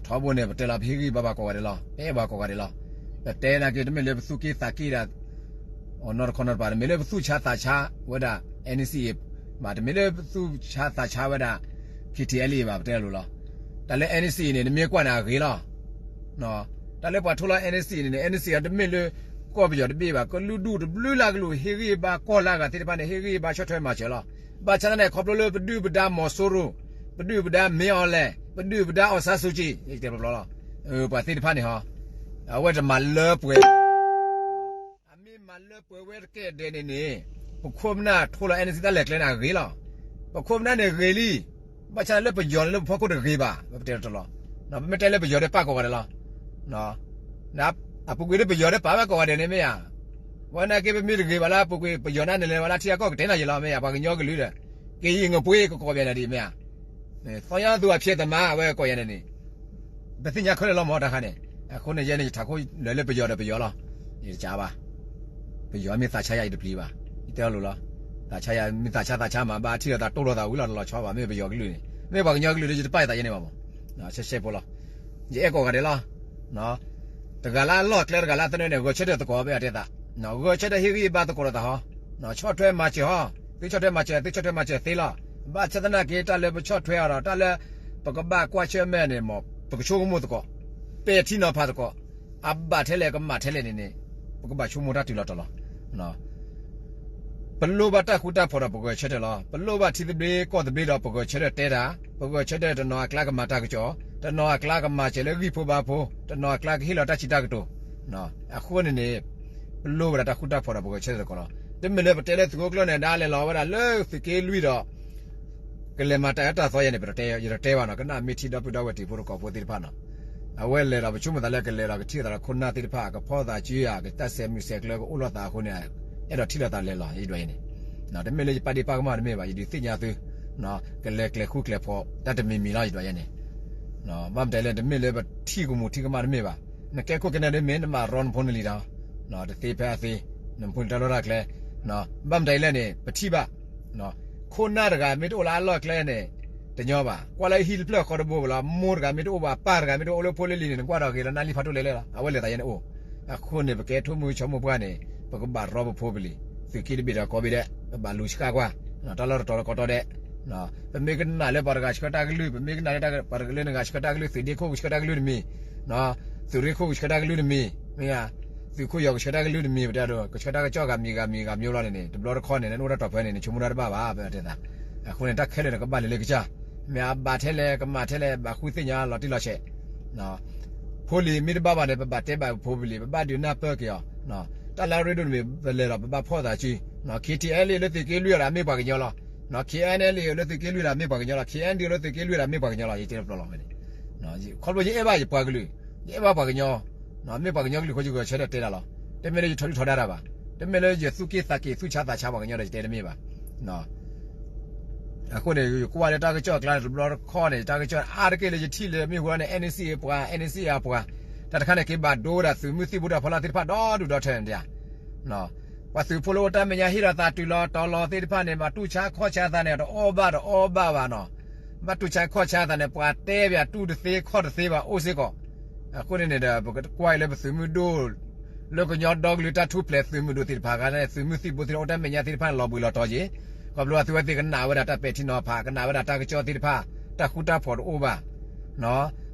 ထီဘိန့ၣ် ပတဲလီၤပဟ့ၣ်ဂံၢ်ဘါပှၤကိးဂၤဒဲးလီၤ, ပအဲၣ်ပှၤကိးဂၤဒဲးလီၤ. ပတဲနာ်က့ တမ့ၢ်လၢပသူၣ်က့သးက့ဒီး နီတခီနီတပၤ တမ့ၢ်လၢပသူၣ်ဆါသးဆါဝဲဒၣ် NCA ဘၣ်, တမ့ၢ်လၢပသူၣ်ဆါသးဆါဝဲဒၣ် KTLA ဘၣ်, ပတဲလိၤလီၤ. တၢ်လၢ NCA န့ၣ် နမ့ၢ်ကွၢ်န့ၣ်အဂ့ၤလီၤ. တၢ်လၢပှၤထိလီၤ NCA န့ၣ် NCA တမ့ၢ်လၢ ကီၢ်ပယီၤတဘ့ၣ်ဘၣ်, ကလုာ်ဒူၣ်တဘျုးလၢ်ကလုာ် ဟ့ၣ်ဂံၢ်ဘါကီၢ်လၢအဂၤသ့ၣ်တဖၣ်န့ၣ် ဟ့ၣ်ဂံၢ်ဘါဆီၣ်ထွဲမၤစၢၤလီၤ. ဘၣ်ဆၣ်သနာ်က့ ခီဖျိလၢပဒုၣ်ပဒါမီၤစိရိၤ, ပဒုၣ်ပဒါမ့ၢ်အီလဲၣ်, ပဒုၣ်ပဒါအီၣ်ဆန်းစုကြည် ယတဲပျီပျီလီၤ. ပှၤသ့ၣ်တဖၣ်န့ၣ်ဟီ အဝဲတမၤလၢပှဲၤ အမ့ၢ်မၤလၢပှဲၤဝဲတကဲဒဲးန့ၣ်န့ၣ် ပခိၣ်ပနၢ်ထိလီၤ NCA တၢ်လဲၤကျဲန့ၣ်အဂ့ၤလီၤ. ပခိၣ်ပနၢ်န့ၣ်ဂ့ၤလံ, ဘၣ်ဆၣ်လၢပယီၤန့ၣ်လၢပဖီခိၣ်တဂ့ၤဘၣ်, ပတဲတလီၤ. ပမ့ၢ်တဲလၢပယီၤဒီးပာ်ကိးဂၤဒဲးလီၤ. အပူၤကွံာ်လၢပယီၤဒီးပာ်ဝဲကိးဂၤဒဲးန့ၣ်မ့ၢ်ဧါ. ဝဲနာ်က့ပမ့ၢ်တဂ့ၤဘၣ်လၢအပူၤကွံာ် ပယီၤန့ၣ်လဲၤဝဲလၢထံအကီၢ်ကတဲနၤယံၤလီၤမ့ၢ်ဧါ, ပှၤကညီကလုာ်ဒီး က့ၤယံၤငပှ့ၤကကိးဘၣ်နၤဒ်မ့ၢ်ဧါ. သီညါသူအဖျဲးသမါ အဝဲကိးယၤန့ၣ်န့ၣ် ပသ့ၣ်ညါခဲလၢာ်လီၤမ့ၢ်တခါန့ၣ်. အဃိန့ၣ် ယဲန့ၣ် ယထးခိၣ်လၢာ်လၢပယီၤဒီးပယီၤလီၤ. ယတကးဘၣ်. ပယီၤမ့ၢ်သးဆါယၤ ယတပျံၤဘၣ်. ယတဲအီၤလိၤလီၤ. သးဆါယၤ မ့ၢ်သးဆါသးဆါမး ဘၣ်ထံၣ်လိာ်သးတိၢ်လိာ်သးဝံၤလီၤတလီၤဆီဘၣ် မ့ၢ်ပယီၤကလုာ်န့ၣ်. မ့ၢ်ပှၤကညီကလုာ်ဒီး ယတပာ်ယသးယဲန့ၣ်ဘၣ်မး. ရှဲရှဲဖိလီၤ. ယအဲၣ်ကိးဂၤဒဲးလီၤ. တဂၤလၢအလီၢ်ကျဲတဂၤလၢအသနၢၣ်န့ၣ် ဂဲၤဆၢထၢၣ်သကိးဘၣ်အတဲသး. ဂဲၤဆၢထၢၣ်ဟ့ၣ်ဂံၢ်ဘါသကိးလိာ်သးဟီ. ဆီၣ်ထွဲမၤစၢၤဟီ. သုဆီၣ်ထွဲမၤစၢၤ သုဆီၣ်ထွဲမၤစၢၤသ့လီၤ. ဘၣ်ဆၣ်သနာ်က့ တၢ်လၢပဆီၣ်ထွဲအီၤဒီး တၢ်လၢပကဘၣ်ကွၢ်ဆၢၣ်မဲာ်န့ၣ်မး ပကဆိကမိၣ်သကိး ပဲာ်ထံနီၤဖးသကိး အဘၣ်ထဲလဲၣ် ကမၣ်ထဲလဲၣ်န့ၣ်န့ၣ် ပကဘၣ်ဆိကမိၣ်တၢ်တုၤလီၤတီၤလီၤ. ပလိၣ်ဘၣ်တၢ်ဃူတၢ်ဖိးဒီးပဂဲၤဆၢထၢၣ်လီၤ. ပလိၣ်ဘၣ်ထံသဘျ့ကီၢ်သဘျ့ဒီးပဂဲၤဆၢထၢၣ်တဲတၢ်, ပဂဲၤဆၢထၢၣ်တနီၤအကျါကမၤတၢ်ကစီၣ်, တနီၤအကျါကမၤစၢၤလၢဂံၢ်ဖိဘါဖိ, တနီၤအကျါကဟ့ၣ်လီၤတၢ်စံးတၢ်ကတိၤ. အဃိန့ၣ်န့ၣ် ပလိၣ်ဝဲဒၣ်တၢ်ဃူတၢ်ဖိးဒီးပဂဲၤဆၢထၢၣ်သကိးလီၤ. တမ့ၢ်လၢပတဲလၢသုးခိၣ်ကျၢၢ်နဲဒါလဲၤလီၤဝဲဒၣ်လၢသုးက့လွံၢ်ဒီး ကလဲၤမၤတၢ်အၢတၢ်သီယဲန့ၣ် ပတတဲ, ယတတဲဘၣ်နီၤ, ကနၣ်မ့ၢ်ထံဒီပုၢ်ဒီဝဲၢ်တံၤဖိသကိးဖိသ့ၣ်တဖၣ်နီၤ. အဝဲလဲၤဒီးပဆိကမိၣ်သးလၢကလဲၤဒီးကထံၣ်လိာ်သးဒီးခိၣ်နၢ်သ့ၣ်တဖၣ် ကဖီၣ်သးစုဧါ, ကတၢ်ဆဲးမုၢ်ဆဲးကျၢကအိၣ်လိာ်သးအဃိန့ၣ် အဲၣ်ဒိးထံၣ်လိာ်သးလဲၤလီၤ ယဒွးယဲန့ၣ်. တမ့ၢ်လၢယပာ်ဒ့ၣ်ပာ်ကမၣ်တမ့ၢ်ဘၣ်, ယဒုးသ့ၣ်ညါသု ကလဲၤကျဲၤဃူကျဲၤဖိး တၢ်တမံၤမံၤလီၤ ယဒွးယဲန့ၣ်. ဘၣ်မတၤလဲၣ် တမ့ၢ်လၢပထံၣ်ကမူၤထံၣ်ကမၣ်တမ့ၢ်ဘၣ်. နကဲခိၣ်ကဲနၢ်ဒ်မ့ၢ် နမၤရီနဖိနလံၤဒီး တသ့ဖဲအသ့ နဖိနလံၤတၢ်လီၢ်တၢ်ကျဲ ဘၣ်မတၤလဲၣ်န့ၣ် ပထံၣ်ဘၣ် ခိၣ်နၢ်တဂၤမ့ၢ်တအိၣ်လၢအလီၢ်ကျဲန့ၣ် တညီဘၣ်. ကွၢ်လၢဟံၣ်တဖျၢၣ်ဃီတဘိဘၣ်လီၤ, မိၢ်တဂၤမ့ၢ်တအိၣ်ဘၣ် ပၢ်တဂၤမ့ၢ်တအိၣ်လၢဖိလၢလံၤန့ၣ် နကွၢ်ဒီးဂ့ၤလၢနၢ်လံၣ်ဖးဒိၣ်လဲၤလဲၣ်လီၤ. အဝဲလဲၤသးယဲန့ၣ်အိၣ်. အဃိန့ၣ် ပကဲထိၣ်မုၢ်ဆိကမိၣ်ပှၢ်န့ၣ် ပကဘၣ်ရီပဖိပလံၤ, သုးက့တဘ့ၣ်ဒီးကိးဘ့ၣ်ဒဲး ပဘၣ်လူၤဆှၢကွၢ် တၢ်လီၢ်တတီၤလၢကီတီဒဲး. ပမ့ၢ်ကနၣ်လၢပှၤတဂၤဆှၢတၢ်ကလုၢ်, ပမ့ၢ်ကနၣ်လၢပှၤတဂၤလၢနဂၤဆှၢတၢ်ကလုၢ်, သုးဒ့ခိၣ်ကဆှၢတၢ်ကလုၢ်တမံၤ, သုးရ့ၣ်ခိၣ်ကဆှၢတၢ်ကလုၢ်တမံၤ, မ့ၢ်ဧါ, သုးခိၣ်ယီၤကဆှၢတၢ်ကလုၢ်တမံၤ, ပတဲဒိး ကဆှၢတၢ်ကစီၣ်ဂၤမံၤဂၤမံၤဂၤမံၤလီၤန့ၣ်န့ၣ် တဘျီတခီန့ၣ် နအိၣ်တၢ်တီၢ်ဖဲန့ၣ် နဆိကမိၣ်တၢ်တဘၣ်ဘၣ် ပတဲသး. အဃိန့ၣ် တၢ်ခဲလၢာ်န့ၣ် ကဘၣ်လဲၤလၢကစၢ်, မ့ၢ်အဘၣ်ထဲလဲၣ် ကမၣ်ထဲလဲၣ် ဘၣ်ဃုသ့ၣ်ညါလီၤတံၢ်လီၤဆဲး ဖိလံၤမ့ၢ်တဘၣ်ဘၣ်န့ၣ် ပဘၣ်တဲဘၣ်ပဖိပလံၤ, ပဘၣ်ဒုးနၢ်ပၢၢ်က့ၤအီၤ. တၢ်လၢအရ့ဒိၣ်တမံၤ ပလဲၤဒီးပဘၣ်ဖီၣ်သးစု. KTLA လၢသုးက့လွံၢ်ဒီး မ့ၢ်ပှၤကညီလီၤ. KNLA လၢသုးက့လွံၢ်ဒီး မ့ၢ်ပှၤကညီလီၤ. KNDO လၢသုးက့လွံၢ်ဒီး မ့ၢ်ပှၤကညီလီၤ. ယတဲတပျီလီၤဝဲန့ၣ်. ခီဖျိယအဲၣ်ဘၣ်ယပှၤကလုာ်, ယအဲၣ်ဘၣ်ပှၤကညီ, မ့ၢ်ပှၤကညီကလုာ်အဃိ ယဂဲၤဆၢထၢၣ်တဲတၢ်လီၤ. တမ့ၢ်လၢယထီဒုၣ်ထီဒါတၢ်ဘၣ်. တမ့ၢ်လၢယသူၣ်က့သးက့ သူၣ်ဆါသးဆါပှၤကညီဒီး ယတဲတမ့ၢ်ဘၣ်. အဃိန့ၣ် ယကွၢ်လၢတၢ်ကစီၣ်အကျါန့ၣ် တဘျီတခီန့ၣ် တၢ်ကစီၣ်အါတက့ၢ်လၢယထံၣ်လၢမ့ၢ်ဝဲန့ၣ် NCA ပှၤ NCA အပှၤ, တၢ်တခါန့ၣ် က့ၤဘၣ်ဒိဝဲဒၣ်သုးမုၢ်သံၣ်ဘိတၢ်ဖီလာ်သ့ၣ်တဖၣ်ဒီဒူၣ်ဒီထၢန့ၣ်ဒၣ်. ပှၤသုးဖိလၢအိၣ်တၢ်မဲာ်ညါဟ့ၣ်လီၤသးတုၤလီၤတီၤလီၤသ့ၣ်တဖၣ်န့ၣ် ဘၣ်တူၢ်ဆါခီၣ်ဆါသးန့ၣ် တအီၣ်ဘၣ်တအီဘၣ်ဘၣ်နီၤ. ဘၣ်တူၢ်ဆါခီၣ်ဆါသးန့ၣ် ပှၤတဲပၠးတူၢ်တသ့ခီၣ်တသ့ဘၣ်အိၣ်စ့ၢ်ကီး. အဃိန့ၣ်န့ၣ်ဒီး ပကကွၢ်အံၤလၢပသုးမုၢ်ဒိၣ် လၢကညီဒီကလုာ်တၢ်ထူၣ်ဖျဲးသုးမုၢ်ဒိၣ်သ့ၣ်တဖၣ်ခါန့ၣ် သုးမုၢ်သံၣ်ဘိသ့ၣ်တဖၣ်အိၣ်တၢ်မဲာ်ညါသ့ၣ်တဖၣ်န့ၣ် လီၤဘှံးလီၤတီၤက့ၤ. ခီဖျိအသုဝဲသ့ၣ်ကနၣ်ဝဲဒၣ်တၢ်ပဲာ်ထံနီၤဖး ကနၣ်ဝဲဒၣ်တၢ်ကစီၣ်သ့ၣ်တဖၣ် တၢ်ဃူတၢ်ဖိးတအိၣ်ဘၣ်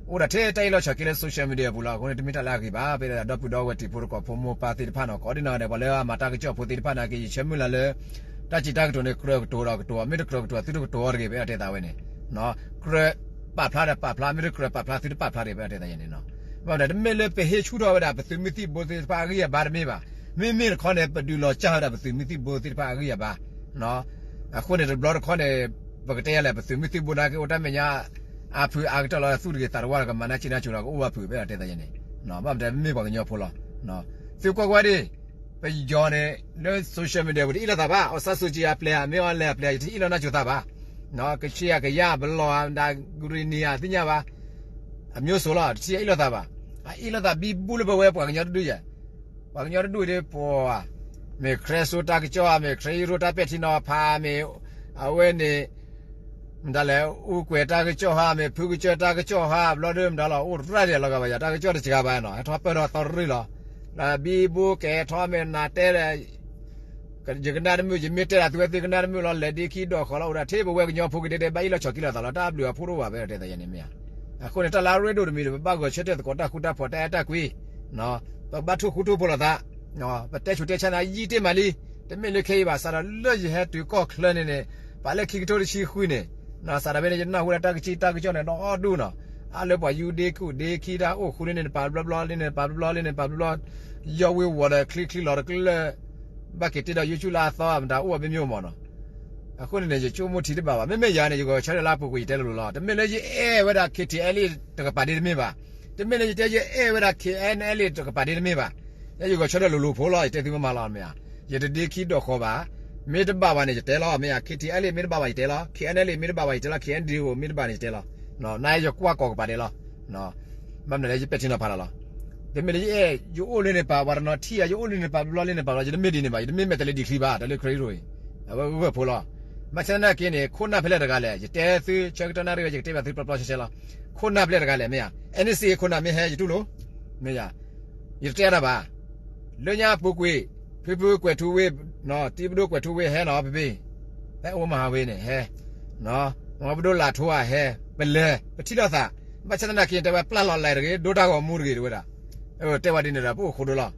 အိၣ်ဒၣ်ထဲတၢ်အ့ၣ်လိာ်ဆိးက့လၢ social media ပူၤလီၤ. အဃိန့ၣ် တမ့ၢ်တၢ်လၢအဂ့ၤဘၣ် ဖဲဒီပုၢ်ဒီဝဲၢ်တံၤဖိသကိးဖိမိၢ်ပၢ်သ့ၣ်တဖၣ်နီၤ. ကိးဒ်နီၢ်ဂၤဒဲး ပှၤလၢအမၤတၢ်ကစီၣ်ဖိသ့ၣ်တဖၣ်နာ်က့ ယဆၢမုၢ်လၢ်လၢ တၢ်စံးတၢ်ကတိၤန့ၣ် ကြၢးကတိၤဒီးကတိၤ, မ့ၢ်တကြၢးကတိၤ သုတကတိၤအီၤတဂ့ၤ ပအဲၣ်ဒိးတဲသးဝဲန့ၣ်. ကြၢးပာ်ဖျါဒီးပာ်ဖျါ, မ့ၢ်တကြၢးပာ်ဖျါ သုတပာ်ဖျါတဂ့ၤ ပအဲၣ်ဒိးတဲသးယဲန့ၣ်. ဘၣ်မတၤ တမ့ၢ်လၢပဟ့ၣ်ဆူၣ်ထီၣ်ဝဲဒၣ် ပသုးမုၢ်သံၣ်ဘိသ့ၣ်တဖၣ်အဂံၢ်အဘါတမ့ၢ်ဘၣ်. မ့မ့ၢ်တခီန့ၣ် ပဒုးလီၤစၢ်ဝဲဒၣ် ပသုးမုၢ်သံၣ်ဘိသ့ၣ်တဖၣ်အဂံၢ်အဘါ အဃိန့ၣ် တဘျီတခီန့ၣ် ပကတဲယၤလဲၣ် ပသုးမုၢ်သံၣ်ဘိနာ်က့ အိၣ်တၢ်မဲာ်ညါ အါဖုးအါကတၢၢ်လီၤ သူၣ်တဂ့ၤသးတဝါဒီး ကမၤနၢ်စံၣ်နၢ်စိၤဒီး ကအိၣ်ဘၣ်ဖုး ပအဲၣ်ဒိးတဲသးယဲန့ၣ်. ဘၣ်မတၤ မ့ၢ်ပှၤကညီဖိလီၤ. သုကွၢ်ကွၢ်ဒံး ပယီၤန့ၣ် လၢ social media ပူၤတအ့ၣ်လိာ်သးဘၣ်, အီၣ်ဆၣ်စူးကံအပျဲၢ်ဧါ မ့ၢ်အီၤလဲၣ်အပျဲၢ်ဧါ ယတအ့ၣ်လိာ်နၢ်ကၠိသးဘၣ်, ကဆံယၤကယၤ ပလီၢ်ဧါ မတၤ green ဧါ သ့ၣ်ညါဘၣ်, အမျိုးစုံလီၤ တထံၣ်အအ့ၣ်လိာ်သးဘၣ်, အအ့ၣ်လိာ်သးဘံဘူလၢပဝဲပှၤကညီတဒူၣ်ယဲ, ပှၤကညီတဒူၣ်ဒီးပှၤ မ့ၢ် ခရံာ်စိတၢ်ကစီၣ်ဧါ မ့ၢ် ခရံာ်ဟံးရိၣ်တၢ်ပဲာ်ထံနီၤဖး မ့ၢ် အဝဲန့ၣ် မတၤလဲၣ် အူကွဲးတၢ်ကစီၣ်ဟါ မ့ၢ်ဖုကစၢၢ်တၢ်ကစီၣ်ဟါ ဘျီဒီးမတၤလီၤ အိၣ်ရၣ်ဒံးလီၤဂာ်ဘၣ်ယၤ တၢ်ကစီၣ်တစှၤဘၣ်နီၤ ဟဲထီၣ်ပၢၢ်ထီၣ်သီတရံၣ်လီၤ, ဘံဘူကဲထီၣ်မ့ၢ်နၤတဲလဲၣ် ယကနၣ်တမုာ် ယမ့ၢ်တဲဒၣ်သုဝဲသ့ၣ်ကနၣ်တမုာ်လီၤ လဲၤဒ့ခံဒီးဃီလီၤ အိၣ်ဒၣ်ထဲပဝဲကညီဖိကဒဲဒဲး ဘၣ်အ့ၣ်လိာ်ဆိးက့လိာ်သးလီၤ တၢ်ဘျုးအဖှိၣ်တအိၣ်ဘၣ် ဖဲဒီးတဲသးယဲန့ၣ်မ့ၢ်ဧါ, အဃိန့ၣ် တၢ်လၢအရ့ဒိၣ်တမံၤဒီး ပဘၣ်ဂဲၤဆၢထၢၣ်သကိးတၢ်ဃူတၢ်ဖိး တၢ်အဲၣ်တၢ်ကွံ ပဘၣ်ထိၣ်ဃူထိၣ်ဖိးလိာ်သး, ပတဲဆူးတဲဆါန့ၣ် ယံာ်တ့ၢ်မးလံ, တမ့ၢ်လၢခဲအံၤဘၣ် စးဒီးလၢယဟဲတုၤကီၢ်ချၢန့ၣ်န့ၣ် ပာ်လၢခံကထိတဆံဃုန့ၣ်, စးဒီးဖဲန့ၣ် ယနၢ်ဟူဒၣ်တၢ်ကစီၣ်တၢ်ကစီၣ်န့ၣ် ဒီဒူၣ်နီၤ, အါလၢပှၤယူဒ့ကူၣ်ဒ့ခံတၢ်အိၣ်ဃူလံန့ၣ် နပာ်ဘျီဘျီလံန့ၣ် နပာ်ဘျီဘျီလံန့ၣ် နပာ်ဘျီဘျီ, ယီဝ့ၤဝီၤဒီးချံချံလီၤတကျၢၢ် ဘၣ်က့ၤတ့ဒီး YouTube လၢအသီ မတၤအိၣ်အဘ့ၣ်မ့ၢ်အိၣ်မးနီၤ, အဃိန့ၣ်န့ၣ် ယဆိကမိၣ်ထံတဘၣ်ဘၣ် မ့မ့ၢ်ယၤန့ၣ် ယဂဲၤဆၢထၢၣ်လၢအပူၤကွံာ် ယတဲလိၤလိၤလီၤ တမ့ၢ်လၢယအဲၣ်ဝဲဒၣ် KTLA တကပၤဒ့တမ့ၢ်ဘၣ်, တမ့ၢ်လၢယတဲယအဲၣ်ဝဲဒၣ် KNLA တကပၤဒ့တမ့ၢ်ဘၣ်, ယဲယဂဲၤဆၢထၢၣ်လိၤလိၤဖိလီၤ ယတဲသုမ့ၢ်မၤလီၤမ့ၢ်ဧါ, ယတဒ့ခံဒီးဃီဘၣ်, မ့ၢ်တဘၣ်ဘၣ်န့ၣ် ယတဲလီၤ မ့ၢ်ဧါ KTLA မ့ၢ်တဘၣ်ဘၣ်ယတဲလီၤ KNLA မ့ၢ်တဘၣ်ဘၣ်ယတဲလီၤ KNDO မ့ၢ်တဘၣ်န့ၣ်ယတဲလီၤ, နယကွၢ်ကိးကပၤဒဲးလီၤ, ဘၣ်မနုၤလဲၣ် ယပဲာ်ထံနီၤဖးလီၤလီၤ, တမ့ၢ်လၢယအဲၣ် ယအိၣ်လၢန့ၣ်ပာ် ပှၤတနီၤထံၣ်ဧါ ယအိၣ်လၢန့ၣ်ပာ်ဘျီလၢန့ၣ်ပာ်ဘျီ ယတမ့ၢ်ဒ်န့ၣ်ဘၣ် ယတမ့ၢ်မဲာ်တဲၤလ့ဒံးချံဘၣ် တၢ်လၢခရံာ်အံၤ, အဝဲဂၢၢ်ဂၢၢ်ဖိလီၤ, ဘၣ်ဆၣ်သနာ်က့န့ၣ် ခိၣ်နၢ်ဖဲလဲၣ်တဂၤလဲၣ် ယတဲသု ဆၢကတီၢ်နၣ်ရံၣ်ဝဲ ယကတဲဘၣ်သုပျီပျီဆှဲဆှဲလီၤ, ခိၣ်နၢ်ဖဲလဲၣ်တဂၤလဲၣ် မ့ၢ်ဧါ NCA ခိၣ်နၢ်မ့ၢ်ဟဲ ယတူၢ်လိာ်, မ့ၢ်ဧါ, ယတတဲတၢ်ဘၣ် လၢညါပူၤကွံာ် ဖုဖုကွဲးထူဝ့ၣ်, တံၤပဒိၣ်ကွဲးထူဝ့ၣ်ဟဲနီၤ ဖဲဖဲ, ဖဲအိၣ်မၤဟးဝ့ၤန့ၣ်ဟဲ, မ့ၢ်ပဒိၣ်လးထိဧါဟဲ, ပလဲၤ ပထံၣ်လိာ်သး, ဘၣ်ဆၣ်သနာ်က့ တဲဝဲပျၢ်လီၤလဲၤတဂ့ၤ ဒိတၢ်ဂီၤမူတဂ့ၤ တဲဝဲဒၣ်, တဲဝဲဒ်န့ၣ်ဒီး ပအိၣ်ဃူဒိလီၤ,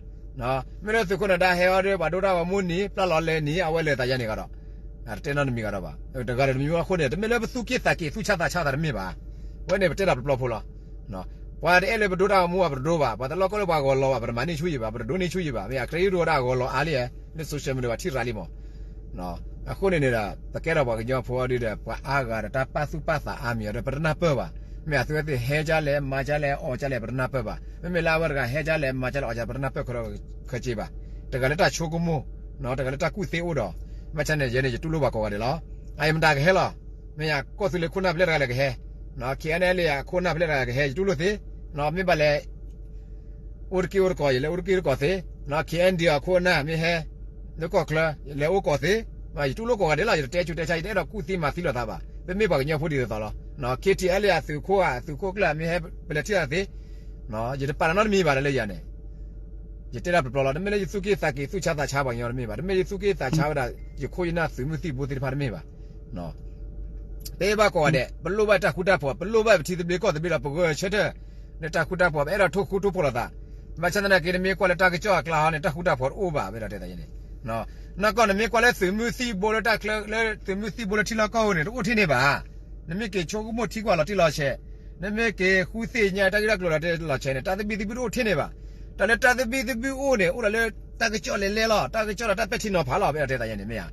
မ့ၢ်လၢသုးခိၣ်နၢၤဒါဟဲအီၤဒီး ပှၤဒိတၢ်ဂီၤမူန့ၣ် ပျၢ်လီၤလဲၤန့ၣ် အဝဲလဲၤသးယါန့ၣ်ကဒီး, တတဲနီတမံၤကဒီးဘၣ်, တဂၤဒီးတမံၤအဃိန့ၣ် တမ့ၢ်လၢပသူၣ်က့ၣ်သးက့ၣ်သူၣ်ဆါသးဆါသးတမ့ၢ်ဘၣ်, ဝဲန့ၣ်ပတဲတၢ်ပျီပျီဖိလီၤ ပှၤတအဲၣ်လၢပဒိတၢ်ဂီၤမူဘၣ် ပတဒိဘၣ်, ပှၤတလီၢ်ကီၢ်လၢပှၤဂီၤလီၤဘၣ် ပတမၤန့ၢ်ဆူၣ်ယံၤဘၣ် ပတဒိန့ၢ်ဆူၣ်ယံၤဘၣ်, မ့ၢ်ဧါ ခရံာ်ဟံးရိၣ်ဝဲဒၣ်အဂီၤလီၤအါလံ, လၢ social media ပှၤထံၣ်ရၤလံမး, အဃိန့ၣ်န့ၣ်ဒီး ပကဲထီၣ်ပှၤကညီဖိအီၤဒ်ဒီး ပှၤအါဂၤဒီးတၢ်ပာ်သူၣ်ပာ်သးအါမံၤအီၤဒီး ပတနၢ်ပၢၢ်ဘၣ်, မ့ၢ်အသုဝဲသ့ၣ်ဟဲဒ်လဲၣ်မၤဒ်လဲၣ်အီၣ်ဒ်လဲၣ် ပတနၢ်ပၢၢ်ဘၣ်, မ့မ့ၢ်လၢအဝဲတဂၤဟဲဒ်လဲၣ်မၤဒ်လဲၣ်အီၣ်ဒ်လဲၣ် ပတနၢ်ပၢၢ်ခီဒီးခီက့ဘၣ်, တဂၤလၢတၢ်ဆိကမိၣ်, တဂၤလၢတၢ်ကူၣ်သ့အိၣ်ဒီး, ဘၣ်ဆၣ်န့ၣ် ယဲန့ၣ် ယတူၢ်လိာ်ပှၤကိးဂၤဒဲးလီၤ, အအံၤမတၤကဟဲလီၤ, မ့ၢ်ယၤ ကီၢ်သူလ့ၤခိၣ်နၢ်ဖဲလဲၣ်တဂၤလဲၣ်ကဟဲ, KNLA အခိၣ်နၢ်ဖဲလဲၣ်တဂၤကဟဲ ယတူၢ်လိာ်သ့, မ့ၢ်ဘၣ်လဲၣ် အိၣ်တက့ၢ်အိၣ်တကိး ယလဲၤအိၣ်တက့ၢ်တကိးသ့, KNDO အခိၣ်အနၢ်မ့ၢ်ဟဲ လၢကီၢ်ချၢ ယလဲၤအိၣ်ကိးသ့, ယတူၢ်လိာ်ကိးဂၤဒဲးလီၤ ယတတဲဆူးတဲဆါ ယတအဲၣ်ဒိးကူၣ်သံမၤသံလိာ်သးဘၣ်, ပမ့ၢ်ပှၤကညီဖိဒ်သိးသိးလီၤ, KTLA အသုးခိၣ်ဧါ သုးခိၣ်ကျၢၢ်မ့ၢ်ဟဲ ပလဲၤထံၣ်အီၤသ့, ယတပာ်လီၤနီတမံၤဘၣ်လၢယၤန့ၣ်, ယတဲတၢ်ပျီပျီလီၤ တမ့ၢ်လၢယသူၣ်က့ၣ်သးက့ၣ်သူၣ်ဆါသးဆါပှၤကညီတမ့ၢ်ဘၣ်, တမ့ၢ်ယသူၣ်က့ၣ်သးဆါဝဲဒၣ် ယခိၣ်ယနၢ်သုးမုၢ်သံၣ်ဘိသ့ၣ်တဖၣ်တမ့ၢ်ဘၣ် တဲဘၣ်ကိးဂၤဒဲး ပလိၣ်ဘၣ်တၢ်ဃူတၢ်ဖိး ပလိၣ်ဘၣ်ပထံသဘျ့ကီၢ်သဘျ့ဒီး ပဂဲၤဆၢထၢၣ်လၢတၢ်ဃူတၢ်ဖိး ပအဲၣ်ဒိးထိၣ်ဃူထိၣ်ဖိးလိာ်သး, ဘၣ်ဆၣ်သနာ်က့ နမ့ၢ်ကွၢ်လၢတၢ်ကစီၣ်အကျါဟီန့ၣ် တၢ်ဃူတၢ်ဖိးတအိၣ်ဘၣ် ဝဲဒၣ်တဲသးယဲန့ၣ်, နီၢ်ကီၢ်နမ့ၢ်ကွၢ်လၢသုးမုၢ်သံၣ်ဘိလၢတၢ်ချၢ လၢသုးမုၢ်သံၣ်ဘိလၢထံလီၢ်ကီၢ်ပူၤန့ၣ် တအိၣ်ထဲန့ၣ်ဘၣ်, နမ့ၢ်က့ၤဆိကမိၣ်ထံကွၢ်လီၤတံၢ်လီၤဆဲး, နမ့ၢ်က့ၤဃုသ့ၣ်ညါတၢ်ဂ့ၢ်တၢ်ကျိၤလီၤတံၢ်လီၤဆဲးန့ၣ် တၢ်သဘံၣ်သဘုၣ်တအိၣ်ထဲန့ၣ်ဘၣ်, တၢ်လၢတၢ်သဘံၣ်သဘုၣ်အိၣ်န့ၣ် အိၣ်ဒီးလၢတၢ်ကစီၣ်လဲၤလဲၤလီၤ တၢ်ကစီၣ်ဒီးတၢ်ပဲာ်ထံနီၤဖးလီၤ ဝဲဒၣ်တဲသးယဲန့ၣ်မ့ၢ်ဧါ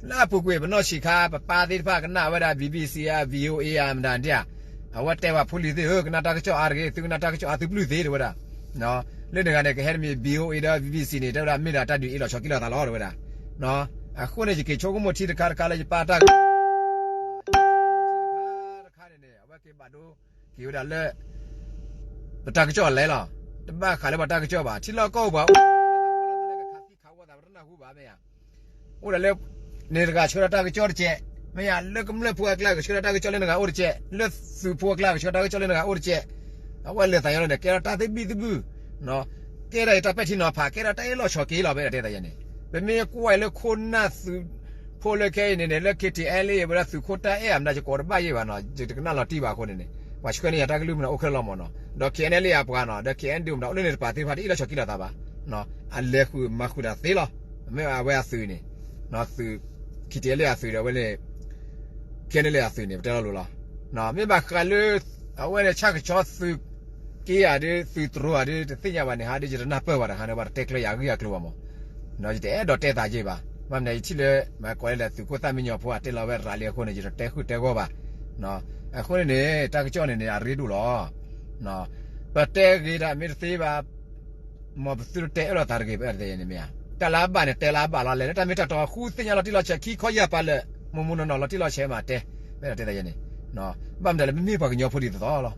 လၢအပူၤကွံာ် ပနီၢ်ဆံးခါ ပပၢ်သ့ၣ်တဖၣ်ကနၣ်ဝဲဒၣ် BBC ဧါ VOA ဧါ မတၤဒ်ဧါ, အဝဲတဲပှၤဖိလံၤသ့ၣ်ဧၢ ကနၣ်တၢ်ကစီၣ်အါတဂ့ၤ သုကနၣ်တၢ်ကစီၣ်အါသုပျုၢ်သ့ တဲဝဲဒၣ်, လၢန့ၣ်ဂၤန့ၣ် ကဟဲတမံၤ VOA ဒီး BBC န့ၣ် တဲဝဲဒၣ်မ့ၢ်ဒၣ်တၢ်ဒုးအ့ၣ်လိာ်ဆိးက့လိာ်သးလီၤ တဲဝဲဒၣ်, အဃိန့ၣ် ယက့ၤဆိကမိၣ်ထံတခါတခါလၢယပၢ်တၢ်ဂ့ၢ် တခါတခါန့ၣ်န့ၣ် အဝဲက့ၤဘၣ်ဒိ က့ၤဝဲဒၣ်လၢ ပတၢ်ကစီၣ်လဲၤလီၤ, တဘၣ်ဃးလၢပှၤတၢ်ကစီၣ်ဘၣ် ထံလီၢ်ကီၢ်ပူၤ ခးသံခးဝီသး ပတနၢ်ဟူဘၣ်မ့ၢ်ဧါ, အိၣ်ဒၣ်လၢ န့ၣ်တဂၤဆှၢတၢ်ကစီၣ်တကဲး, မ့ၢ်ဧါ လၢကမျၢၢ်ဖိအကျါ ကဆှၢတၢ်ကစီၣ်လၢနဂၤအိၣ်တကဲး, လၢသုးဖိအကျါ ကဆှၢတၢ်ကစီၣ်လၢနဂၤအိၣ်တကဲး, အဝဲလဲၤသးညီလီၤန့ၣ် ကဲထီၣ်တၢ်သဘံၣ်သဘုၣ် ကဲထီၣ်တၢ်ပဲာ်ထံနီၤဖး ကဲထီၣ်တၢ်အ့ၣ်လိာ်ဆိးက့လီၤ ဝဲဒၣ်တဲသးယဲန့ၣ်, ပမ့ၢ်ကွၢ်လၢခိၣ်နၢ်သုးဖိလၢခဲအံၤန့ၣ်န့ၣ် လၢ KTLA ဝဲဒၣ်သုးခိၣ်တၢ်အဲၣ်အမတၤ ယကိးတဘၣ်ယဲၢ်ဘၣ်နီၤ ယတကနၣ်လီၤတံၢ်ဘၣ်အဃိန့ၣ်န့ၣ် ပှၤဆှၢန့ၢ်ယၤတၢ်ကလုၢ်မနုၤအိၣ်ခဲလၢာ်လီၤမးနီၤ ဒီး KNLA အပှၤနီၤ ဒီး KNDO မတၤအိၣ်လၢန့ၣ်တပၤသ့ၣ်တဖၣ်တအ့ၣ်လိာ်ဆိးက့လိာ်သးဘၣ်, အလဲၤဃုာ်မၤဃုာ်တၢ်သ့လီၤ, မ့ၢ်အဝဲအသုးန့ၣ်, သုး KTLA အသုးဒီးအဝဲန့ၣ် KNLA အသုးန့ၣ် ပတဲလီၤလိၤလီၤ, မ့ၢ်ဘၣ်ဃးလၢ အဝဲန့ၣ်ဆၣ်ကဆီသုးက့ယၤဒီး သုးတြိၤယၤဒီး တသ့ၣ်ညါဘၣ်န့ၣ် ဟးဒီးယတနၢ်ပၢၢ်ဘၣ်တဟါန့ၣ် ဘၣ်တတဲကျၢၤယၤဂ့ၢ်ယၤကျိၤဘၣ်မး, ယတအဲၣ်ဒိးတဲသးယဲၢ်ဘၣ်, ဘၣ်မနုၤယထံၣ်လၢ မၤကိးလၢသုးခိၣ်သၣ်မံညီၤဖိ အတဲလီၤဝဲရၤလံအဃိန့ၣ် ယတတဲဃုာ်တဲဂီၢ်ဘၣ်, အဃိန့ၣ်န့ၣ် တၢ်ကစီၣ်န့ၣ်န့ၣ် အရ့ဒိၣ်လီၤ, ပတဲဂ့ၤတၢ်မ့ၢ်တသ့ဘၣ်, မ်ပသုတတဲအၢၣ်လီၤသးတဂ့ၤ ပအဲၣ်ဒိးတဲယဲၢ်န့ၣ်မ့ၢ်ဧါ တၢ်လၢအဘၣ်န့ၣ် တဲလၢအဘၣ်လီၤ, လဲၤလၢတၢ်မ့ၢ်တၢ်တီ ဃုသ့ၣ်ညါလီၤတံၢ်လီၤဆဲး ခံခီယၢ်ပၤလၢာ် မူမူနီၢ်နီၢ်လီၤတံၢ်လီၤဆဲးမးတဲ, ပအဲၣ်ဒိးတဲသးယဲန့ၣ်, ဘၣ်မနုၤလဲၣ် ပမ့ၢ်ပှၤကညီဖိဒ်သိးသိးလီၤ,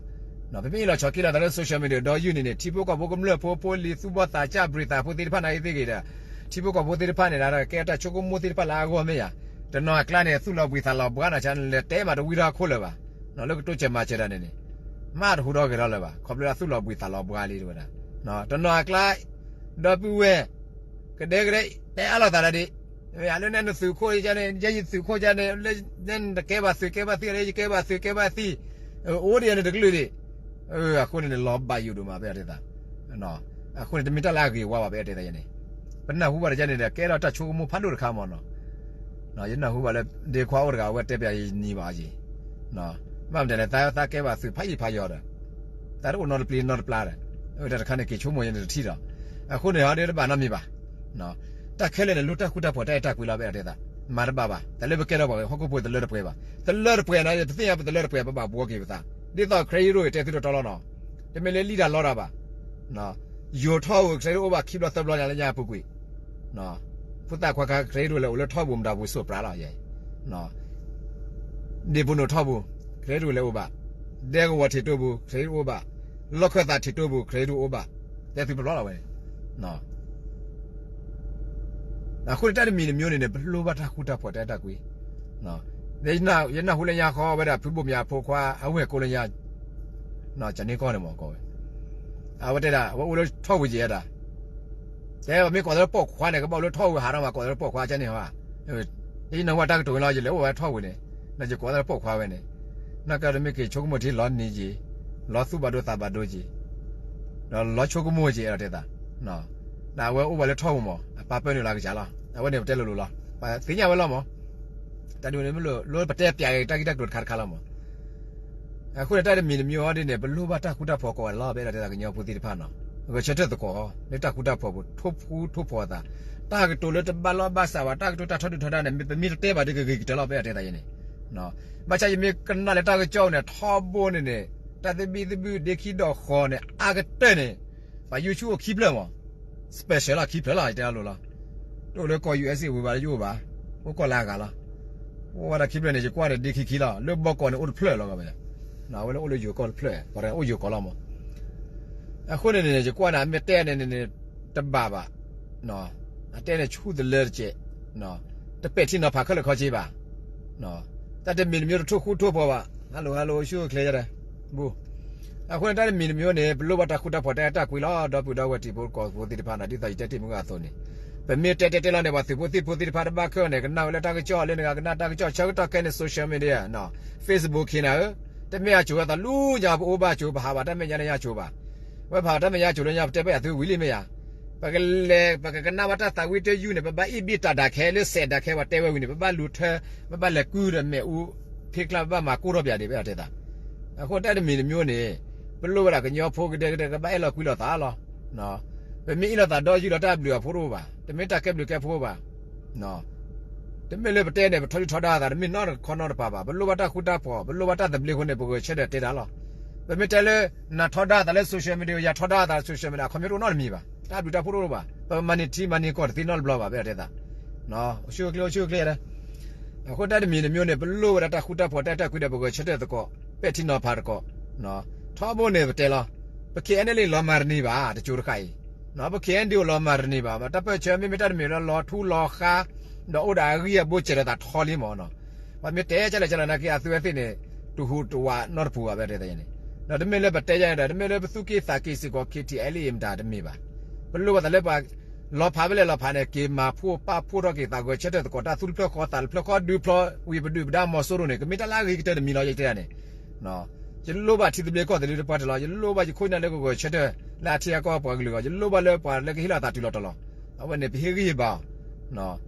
ပမ့ၢ်အ့ၣ်လိာ်ဆိးက့လိာ်သးလၢ social media ဒီးယုၢ်န့ၣ်န့ၣ် ထံဖိကီၢ်ဖိကမျၢၢ်ဖိ ဖိလံၤသူၣ်ဘီၣ်သးစၢ် ဘြံၤသးဖိသ့ၣ်တဖၣ်န့ၣ်သ့ၣ်ဂ့ၤဒီး ထံဖိကီၢ်ဖိသ့ၣ်တဖၣ်န့ၣ်ဒီး ကဲတၢ်ဆိကမိၣ်သ့ၣ်တဖၣ်လၢအဂီၢ်မ့ၢ်ဧါ, တနီၤအကျါန့ၣ် သူၣ်လီၤဘှံးသးလီၤဘှါနၤဆါန့ၣ် လဲၤတဲမးတဝံထီၣ်ခိၣ်လၢၤဘၣ်, လၢကတိစၢၤမၤစၢၤတၢ်န့ၣ်န့ၣ် မ့ၢ်တဟူးထီၣ်ဂဲၤထီၣ်လၢၤဘၣ်, ခီဖျိလၢသူၣ်လီၤဘှံးသးလီၤဘှါလံတဝဲဒၣ်, တနီၤအကျါ ဒီပုၢ်ဝဲၢ် ကဒဲကဒဲ တဲအါလိာ်သးဒၣ်ဒံး, လၢနဲနသုးခိၣ်န့ၣ် ယဲယသုးခိၣ်န့ၣ် လၢနဲနတကဲဘၣ်သုးကဲဘၣ်သံ လၢယကဲဘၣ်သုးကဲဘၣ်သံ, အိၣ်ဒံးယၤန့ၣ်တကလုာ်ဒံး, အဃိန့ၣ်န့ၣ် လီၤဘၣ်ယိၣ်ဒိၣ်မး ပအဲၣ်ဒိးတဲသး, အဃိန့ၣ် တမ့ၢ်တၢ်လၢအဂ့ၤဝါဘၣ် ပအဲၣ်ဒိးတဲသးယဲန့ၣ်, ပနၢ်ဟူဘၣ်တကဲန့ၣ်ဒီး ကဲထီၣ်တၢ်ဆိကမိၣ်ဖးဒိၣ်တခါမးနီၤ ယနၢ်ဟူဘၣ်လၢ ဒ့ခွါအိၣ်တဂၤ အဝဲတဲပျးယနံၤဘၣ်အီၤယံၤ, ဘၣ်မနုၤလဲၣ် သးသးကဲဘၣ်သုးဖးယံာ်ဖးယီၤဒီး သးတအိၣ်နီတပျံၤနီတပျါဒီး, တၢ်တခါန့ၣ် က့ၤဆိကမိၣ်ယဲန့ၣ်တထံၣ်ဒီး, အဃိန့ၣ် ဟီဒ်တဘၣ်နီတမံၤဘၣ်, တၢ်ခဲလၢာ်န့ၣ် လိၣ်တၢ်ဃူတၢ်ဖိးတၢ်အဲၣ်တၢ်ကွံလီၤ ပအဲၣ်ဒိးတဲသး, မၤတဘၣ်ဘၣ်, တၢ်လၢပကဲထီၣ်ပှၤဟီၣ်ခိၣ်ဖိတလၢတပှဲၤဘၣ်, တလၢတပှဲၤန့ၣ် ပသ့ၣ်ညါပတလၢတပှဲၤ ပဘၣ်ဘှီက့ၤပသး, ဒ်သိး credit ရိၣ်အံၤ တဲသုတီတီလီၤနီၤ, တမ့ၢ်လၢလံၣ်တၢ်လီတၢ်ဘၣ် ယိၤထီၣ်ဧိၤ credit အိၣ်ဘၣ်ခံဘျီသၢဘျီညါလၢညါအပူၤကွံာ်, ဖိသၣ်ခွါခါ credit ရိၣ်လဲၤအိၣ်လၢထီၣ်ပူၤမတၤပူၤစိၣ်ပြးလီၤယဲ, ဒ့ၣ်ပူၤနိၣ်ထီၣ်ပူၤ credit ရိၣ်လဲၤအိၣ်ဘၣ်, ဒဲကဝီၤထံးတိပူၤ credit ရိၣ်အိၣ်ဘၣ်, လီၢ်ခၢၣ်သးထံးတိပူၤ credit ရိၣ်အိၣ်ဘၣ်, တဲသုတဘျီလီၤဝဲန့ၣ် အဃိန့ၣ် တၢ်တမံၤတမံၤန့ၣ်န့ၣ် ပလိၣ်ဘၣ်တၢ်ဃူတၢ်ဖိးတၢ်အဲၣ်တၢ်ကွံ, ယနၢ်ဟူလၢညါဃီဝဲဒၣ် ဖုဘိၣ်မၠးဖိခွါ အဝဲၢ်ကိးလၢညါ, ကန့ၢ်ကီၢ်န့ၣ်မ့ၢ်ကီးဝဲ, အဝဲတဲဒၣ် အဝဲအိၣ်လၢထီၣ်ဝံၤကဲဒၣ်, တဲပမ့ၢ်ကိးသးလၢပိာ်ခွါန့ၣ် ကဘၣ်အိၣ်လၢထီၣ်ဝံၤဟးထီၣ်မး ကိးသးလၢပိာ်ခွါကန့ၣ်ဟီ, ယနၢ်ဟူတၢ်ကတိၤလီၤ ယလဲၤအိၣ်ဝဲထီၣ်ဝံၤန့ၣ်, နယကိးသးလၢပိာ်ခွါဝဲန့ၣ်, နကတမ့ၢ်က့ၤဆိကမိၣ်ထံလီၤနံၤက့ၤ, လီၤသူၣ်ဘၣ်ဒိသးဘၣ်ဒိက့ၤ, ဒီးလီၤဆိကမိၣ်က့ၤ အဲၣ်ဒိးတဲသး ဒီးအဝဲအိၣ်ဝဲလၢထီၣ်ပူၤမး အပၢ်ပၢၢ်နုာ်လီၤကစၢ်လီၤ. အဝဲန့ၣ်ပတဲလိၤလိၤလီၤ. ပသ့ၣ်ညါဝဲလီၤမး. တၢ်ဒ်န့ၣ်မ့ၢ်လိၣ် လိၣ်ပတဲပျးက့ၤတၢ်ဂ့ၢ်တၢ်ကျိၤတခါတခါလီၤမး. အဃိန့ၣ် တၢ်တမံၤတမံၤအံၤဒ်န့ၣ် ပလိၣ်ဘၣ်တၢ်ဃူတၢ်ဖိးကိးဂၤလီၤ. ပအဲၣ်ဒိးတဲသးကညီဖိသ့ၣ်တဖၣ်နီၤ ဂဲၤဆၢထၢၣ်သကိး လၢတၢ်ဃူတၢ်ဖိးပူၤ ထိၣ်ဖှူထိၣ်ဖိးအသး, တၢ်ကတိၤလၢတဘၣ်လီၢ်ဘၣ်စးဘၣ် တၢ်ကတိၤတၢ်ထီဒုၣ်ထီဒါန့ၣ် ပမ့ၢ်တတဲဘၣ်ဒီးကဂ့ၤကတၢၢ်လီၤ ပအဲၣ်ဒိးတဲသးယဲန့ၣ် ဘၣ်ဆၣ်ယမ့ၢ်ကနၣ်လၢတၢ်ကစီၣ်န့ၣ် ထီဘိန့ၣ်န့ၣ် တၢ်သဘံၣ်သဘုၣ်ဒ့ခံဒီးဃီန့ၣ် အါကတၢၢ်န့ၣ် ပှၤ YouTube အိၣ်ခံဖျၢၣ်မး, special လီၤ ခံဖျၢၣ်လီၤ ယတဲအလိၤလီၤ. တအိၣ်လၢကီၢ် ယူၣ်အ့းစ့ၣ် ဝံၤဘၣ်လၢယအိၣ်ဘၣ်, အိၣ်ကီၢ်လၢအဂၤလီၤ. အိၣ်ဝဲဒၣ်ခံဖျၢၣ်န့ၣ် ယကွၢ်န့ၣ် ဒ့ခံခံလီၤ. လၢဘီကီၢ်န့ၣ် အိၣ်တဖျၢၣ်လီၤ ကဘၣ်, အဝဲလၢအိၣ်လၢယိၤကီၢ်တဖျၢၣ် ပှၤအိၣ်ယိၤကီၢ်လီၤမး. အဃိန့ၣ်န့ၣ် ယကွၢ်န့ၣ် အမ့ၢ်တဲန့ၣ်န့ၣ် တဘၣ်ဘၣ်, အတဲန့ၣ်ဆူၣ်တလၢတကဲး, တပဲာ်ထံနီၤဖးခဲလၢာ်ခဲဆ့ဘၣ်. တၢ်တမံၤတမံၤတထိၣ်ဃူထိၣ်ဖိးဘၣ်, hello hello ဆူၣ်ချ့ယဲၢ်, ဘူး. အဃိန့ၣ် တၢ်တမံၤတမံၤန့ၣ် ပလိၣ်ဘၣ်တၢ်ဃူတၢ်ဖိးတၢ်အဲၣ်တၢ်ကွံလီၤ. ဒီပုၢ်ဒီဝဲၢ်တံၤဖိသကိးဖိသ့ၣ်တဖၣ်န့ၣ် ဒ်သိးယတဲတ့ၢ်မုၢ်ဂၤအသိးန့ၣ် ပမ့ၢ်တဲတဲတဲလီၤန့ၣ် ပှၤသုးဖိသံၣ်ဖိသ့ၣ်တဖၣ်တဘၣ်ခဲန့ၣ် ကနၣ်ဝဲလၢတၢ်ကစီၣ်လၢနဂၤကနၣ်တၢ်ကစီၣ်ဆၢကတီၢ်ခဲအံၤန့ၣ် social media နီၤ Facebook ခံနၤဧၢ, တမ့ၢ်အကိၤဝဲသးလူညါ ပအိၣ်ဘၣ်ကိၤ ပဟးဘၣ်တၢ်မဲာ်ညါန့ၣ်ညါကိၤဘၣ်. ဝဲပဟးဘၣ်တၢ်မဲာ်ညါကိၤလၢညါ ပတဲဘၣ်ယၤသုဝံၤလံမ့ၢ်ယၤ ပကလဲၤ ပကကနၣ်ဘၣ်တၢ်သးဝံၣ်တယုၢ်န့ၣ် ပဘၣ်အ့ၣ်ဘ့ၣ်တၢ်ဒၣ်ခဲလၢစဲးဒၣ်ခဲ ပှၤတဲဝဲဝံၤန့ၣ် ပဘၣ်လူၤထၢ ပဘၣ်လဲၤကုၢ်ဒီးမဲာ်အူဖ့ကျါ ပဘၣ်မၤကိၢ်ထီၣ်ပယၤဒံး ပအဲၣ်ဒိးတဲသး. အဃိတၢ်တမံၤတမံၤန့ၣ် ပလိၣ်ဝဲဒၣ်ကညီဖိကဒဲကဒဲ ကဘၣ်အဲၣ်လီၤကွံလိာ်သးလီၤ. ပမ့ၢ်အ့ၣ်လိာ်သးဒီးယုၢ်လီၤတၢ်ဘျုးအဖိတအိၣ်ဘၣ်, တမ့ၢ်တၢ်ကဲဘျုးကဲဖှိၣ်ဘၣ် တမ့ၢ်လၢပတဲန့ၣ် ပထီဒုၣ်ထီဒါသး တမ့ၢ်နီတခီနီတပၤဘၣ်. ပလိၣ်ဘၣ်တၢ်ဃူတၢ်ဖိး ပလိၣ်ဘၣ်တၢ်သဘျ့အဃိန့ၣ် ပဂဲၤဆၢထၢၣ်တဲတၢ်လီၤ. ပမ့ၢ်တဲလၢ နၤထီဒါသးလၢ social media ယၤထီဒါသးလၢ social media အခီပညီတအိၣ်နီတမံၤဘၣ်, တၢ်ဘျုးတၢ်ဖှိၣ်တအိၣ်ဘၣ်, ပမၤန့ၢ်ထံမၤန့ၢ်ကီၢ်တသ့နီတဘျီဘၣ် ပအဲၣ်ဒိးတဲသး. အိၣ်ဆူၣ်အိၣ်ချ့ အိၣ်ဆူၣ်အိၣ်ချ့လီၤ. အဃိတၢ်တမံၤတမံၤန့ၣ် ပလိၣ်ဝဲဒၣ်တၢ်ဃူတၢ်ဖိးတၢ်အဲၣ်တၢ်ကွံဒီး ပဂဲၤဆၢထၢၣ်သကိး ပဲာ်ထံနီၤဖးသကိး ထီဘိန့ၣ်ပတဲလီၤ. ပ KNLA လီၤမၢ်တန့ၢ်ဘၣ် တကၠိတဃာ်အံၤ, ပ KNDO လီၤမၢ်တန့ၢ်ဘၣ်, တၢ်ပၢၢ်ဆၢမ့မ့ၢ်တၢ်တမံၤလၢလီၤထူလီၤဃါ ဒီးအိၣ်ဒီးအဂံၢ်အဘါစဲးဒီးသးထီလံမးနီၤ. ပမ့ၢ်တဲကလဲၣ်ကလဲၣ်နာ်က့ အသုဝဲသ့ၣ်န့ၣ် တဟူးတဝးနီတပူၤဘၣ် ပအဲၣ်ဒိးတဲသးန့ၣ်. ဒီးတမ့ၢ်လၢပတဲယါန့ၣ်ဒီး တမ့ၢ်လၢပသူၣ်က့ၣ်သးက့ၣ်စ့ၢ်ကီး KTLA မတၤတမ့ၢ်ဘၣ်. ပလိၣ်ဘၣ်သးလၢပှၤ လီၤဖးဖဲလဲၣ်လီၤဖးန့ၣ် က့ၤမၤဖှိၣ်ပာ်ဖှိၣ်ထီၣ်က့ၤသး ဂဲၤဆၢထၢၣ်သကိး တၢ်သူၣ်တဖျၢၣ်ဃီသးတဖျၢၣ်ဃီ ဒုးဖျီဝံၤပဒုၣ်ပဒါမီၤစိရိၤန့ၣ် ကမ့ၢ်တၢ်လၢအဂ့ၤကတၢၢ်တမံၤလီၤ ယတဲန့ၣ်. ယလိၣ်ဘၣ်ထံသဘျ့ကီၢ်သဘျ့တပှၢ်တၢၢ်လီၤ. ယလိၣ်ဘၣ်ယခိၣ်နၢ်လၢကဂဲၤဆၢထၢၣ်လၢအထံအကီၢ်ပှၤကလုာ်အဂီၢ်, ယလိၣ်ဘၣ်လၢပှၤလၢကဟ့ၣ်လီၤသးတုၤလီၤတီၤလီၤ. အဝဲန့ၣ်ပဟ့ၣ်ဂံၢ်ဟ့ၣ်ဘါအီၤ.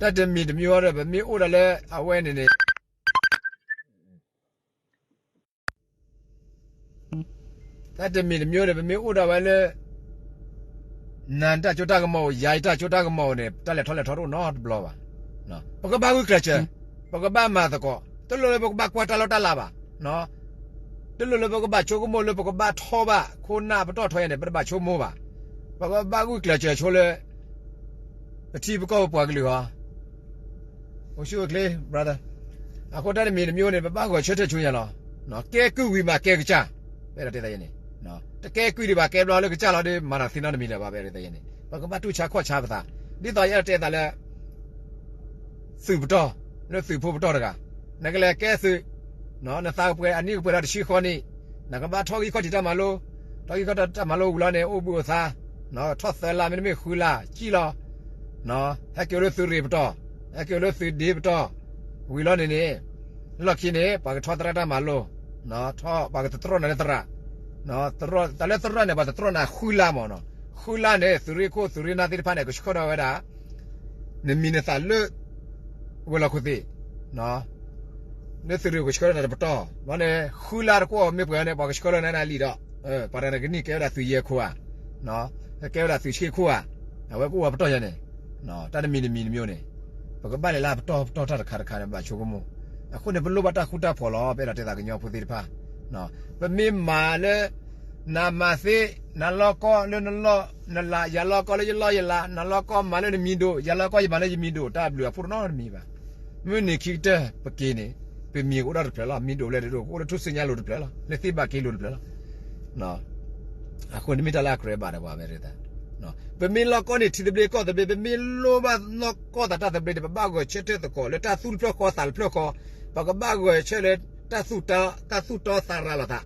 တၢ်တမံၤတမံၤအံၤဒီး ပမ့ၢ်အိၣ်ဒၣ်လၢအဝဲန့ၣ်န့ၣ် တၢ်တမံၤတမံၤန့ၣ် ပမ့ၢ်အိၣ်ဒၣ်ဝဲလၢ နၤတၢ်စိတၢ်ကမီၤအိၣ် ယၤတၢ်စိတၢ်ကမီၤအိၣ်န့ၣ် တၢ်လဲၤထီၣ်လဲၤထီတအိၣ်နီတဘျီဘၣ်. ပကဘၣ်ဂုာ်ကျဲးစၢး, ပကဘၣ်မၤသကိး, တလိၣ်လၢပကဘၣ်ကွၢ်တၢ်လီၢ်တၢ်လၤဘၣ်. တလိၣ်လၢပကဘၣ်ဆိကမိၣ်လၢပကဘၣ်ထီဘၣ် ခိၣ်နၢ်ပတီၢ်ထီယဲန့ၣ် ပတဘၣ်ဆိကမိၣ်ဘၣ်. ပကဘၣ်ဂုာ်ကျဲးစၢးဆိလၢ ပထံပကီၢ်ပပှၤကလုာ်ဟီ အိၣ်ဆူၣ်အိၣ်ချ့ brother. အဃိတၢ်တမံၤတမံၤန့ၣ် ပဘၣ်ဂဲၤဆၢထၢၣ်ဆိညါလီၤ. ကဲကုၢ်ဝံၤမးကဲကစၢ်, ပအဲၣ်ဒိးတဲသးယဲန့ၣ်, တကဲကုၢ်ဒံးဘၣ် ကဲဘျီလၢကစၢ်လီၤဒီး မၤတၢ်သ့နီတမံၤလၢၤဘၣ် ပအဲၣ်ဒိးတဲသးယဲန့ၣ်. ပကဘၣ်တူၢ်ဆါခီၣ်ဆါပသး, ဒ်သိးယအဲၣ်ဒိးတဲသးလၢ သုးပတီၢ်, လၢသုးဖိပတီၢ်တဂၤ, နကလဲၤကဲသုး, နသးကပှဲၤအနံၣ်ကပှဲၤဒီးတဆံဃီနံၣ်, နကဘၣ်ထီၣ်ဂံၢ်ခီၣ်ထံးတၢ်မၤလိ, ထီၣ်ဂံၢ်ခီၣ်ထံးတၢ်မၤလိဝံၤလီၤန့ၣ် အိၣ်ဘှံးအိၣ်သါ, ထီၣ်သၢလါမ့တမ့ၢ်ဃုလါ စံၣ်လီၤ, ဟဲက့ၤအိၣ်လၢသုးရ့ၣ်ပတီၢ်, ဟဲက့ၤအိၣ်လၢသုးဒ့ပတီၢ်, ဝံၤလီၤန့ၣ်န့ၣ်, လီၢ်ခံန့ၣ် ပှၤကထီသရၣ်တၢ်မၤလိ, ထီၣ်ပှၤကတတြီၣ်နၤလၢသရၣ်, တၢ်လၢသရၣ်န့ၣ် ပှၤတတြီၣ်နၤဃုလါမၢ်နီၤ, ဃုလါန့ၣ် သုးရ့ၣ်ခိၣ်သုးရ့ၣ်နၢ်သ့ၣ်တဖၣ်န့ၣ် ကဆှၢထီၣ်ဝဲဒၣ် နမံၤနသးလၢ ဝဲၤလီၢ်ခိၣ်သ့ၣ်, လၢသုးရ့ၣ်ကဆှၢလၢနၤတပတီၢ်, ဘျီန့ၣ် ဃုလါတကွီၢ်မ့ၢ်ပှဲၤန့ၣ် ပှၤကဆှၢလၢနၤနၤလံဒီး, ပှၤတဂၤန့ၣ်ကန့ၢ်ကဲဝဲဒၣ်သုးယဲၢ်ခိၣ်ဧါ, ကဲဝဲဒၣ်သုးဆ့ခိၣ်ဧါ, အဝဲကအိၣ်ဝဲပတီၢ်ယဲန့ၣ်, တၢ်တမံၤတမံၤတမံၤန့ၣ်, ပကဘၣ်လဲၤလၢပတီၢ်ပတီၢ်တၢ်တခါတခါန့ၣ် ဘၣ်ဆိကမိၣ်, အဃိန့ၣ် ပလိၣ်ဘၣ်တၢ်ဃူတၢ်ဖိးလီၤ ပအဲၣ်ဒိးတဲသးကညီဖိသ့ၣ်တဖၣ်, ပမ့ၢ်မၤလၢ နမၤသ့, နလီၢ်ကီလၢနလီၢ်နလၤ, ယၤလီၢ်ကီလၢယလီၢ်ယလၤ, နလီၢ်ကီမၤလၢနမံၤဒိၣ်, ယၤလီၢ်ကီယမၤလၢယမံၤဒိၣ်, တၢ်ဘျုးအဖှိၣ်တနီတမံၤဘၣ်. မုၢ်နံၤခံကတၢၢ်ပက့ၤန့ၣ်, ပမံၤကအိၣ်ဒီးတဖျၢၣ်လီၤ, မံၤဒိၣ်လဲၣ်ဒိၣ် ကအိၣ်လၢထူၣ်စုညါလိၤတဖျၢၣ်လီၤ, လၢသ့ၣ်ဘၣ်က့လိၤတဖျၢၣ်လီၤ. အဃိန့ၣ်မ့ၢ်တၢ်လၢအကြၢးဘၣ်ဒီးပှၤဝဲ, ပမ့ၢ်လီၢ်ကီန့ၣ်ထံသဘျ့ကီၢ်သဘျ့, ပမ့ၢ်လိၣ်ဘၣ်နီၢ်ကီၢ်သးတၢ်သဘျ့န့ၣ် ပဘၣ်ဂဲၤဆၢထၢၣ်သကိးလၢတၢ်သူၣ်တဖျၢၣ်ဃီသးတဖျၢၣ်ဃီ, ပကဘၣ်ဂဲၤဆၢလၢ တၢ်သူၣ်တီသးရၤလီၤသး,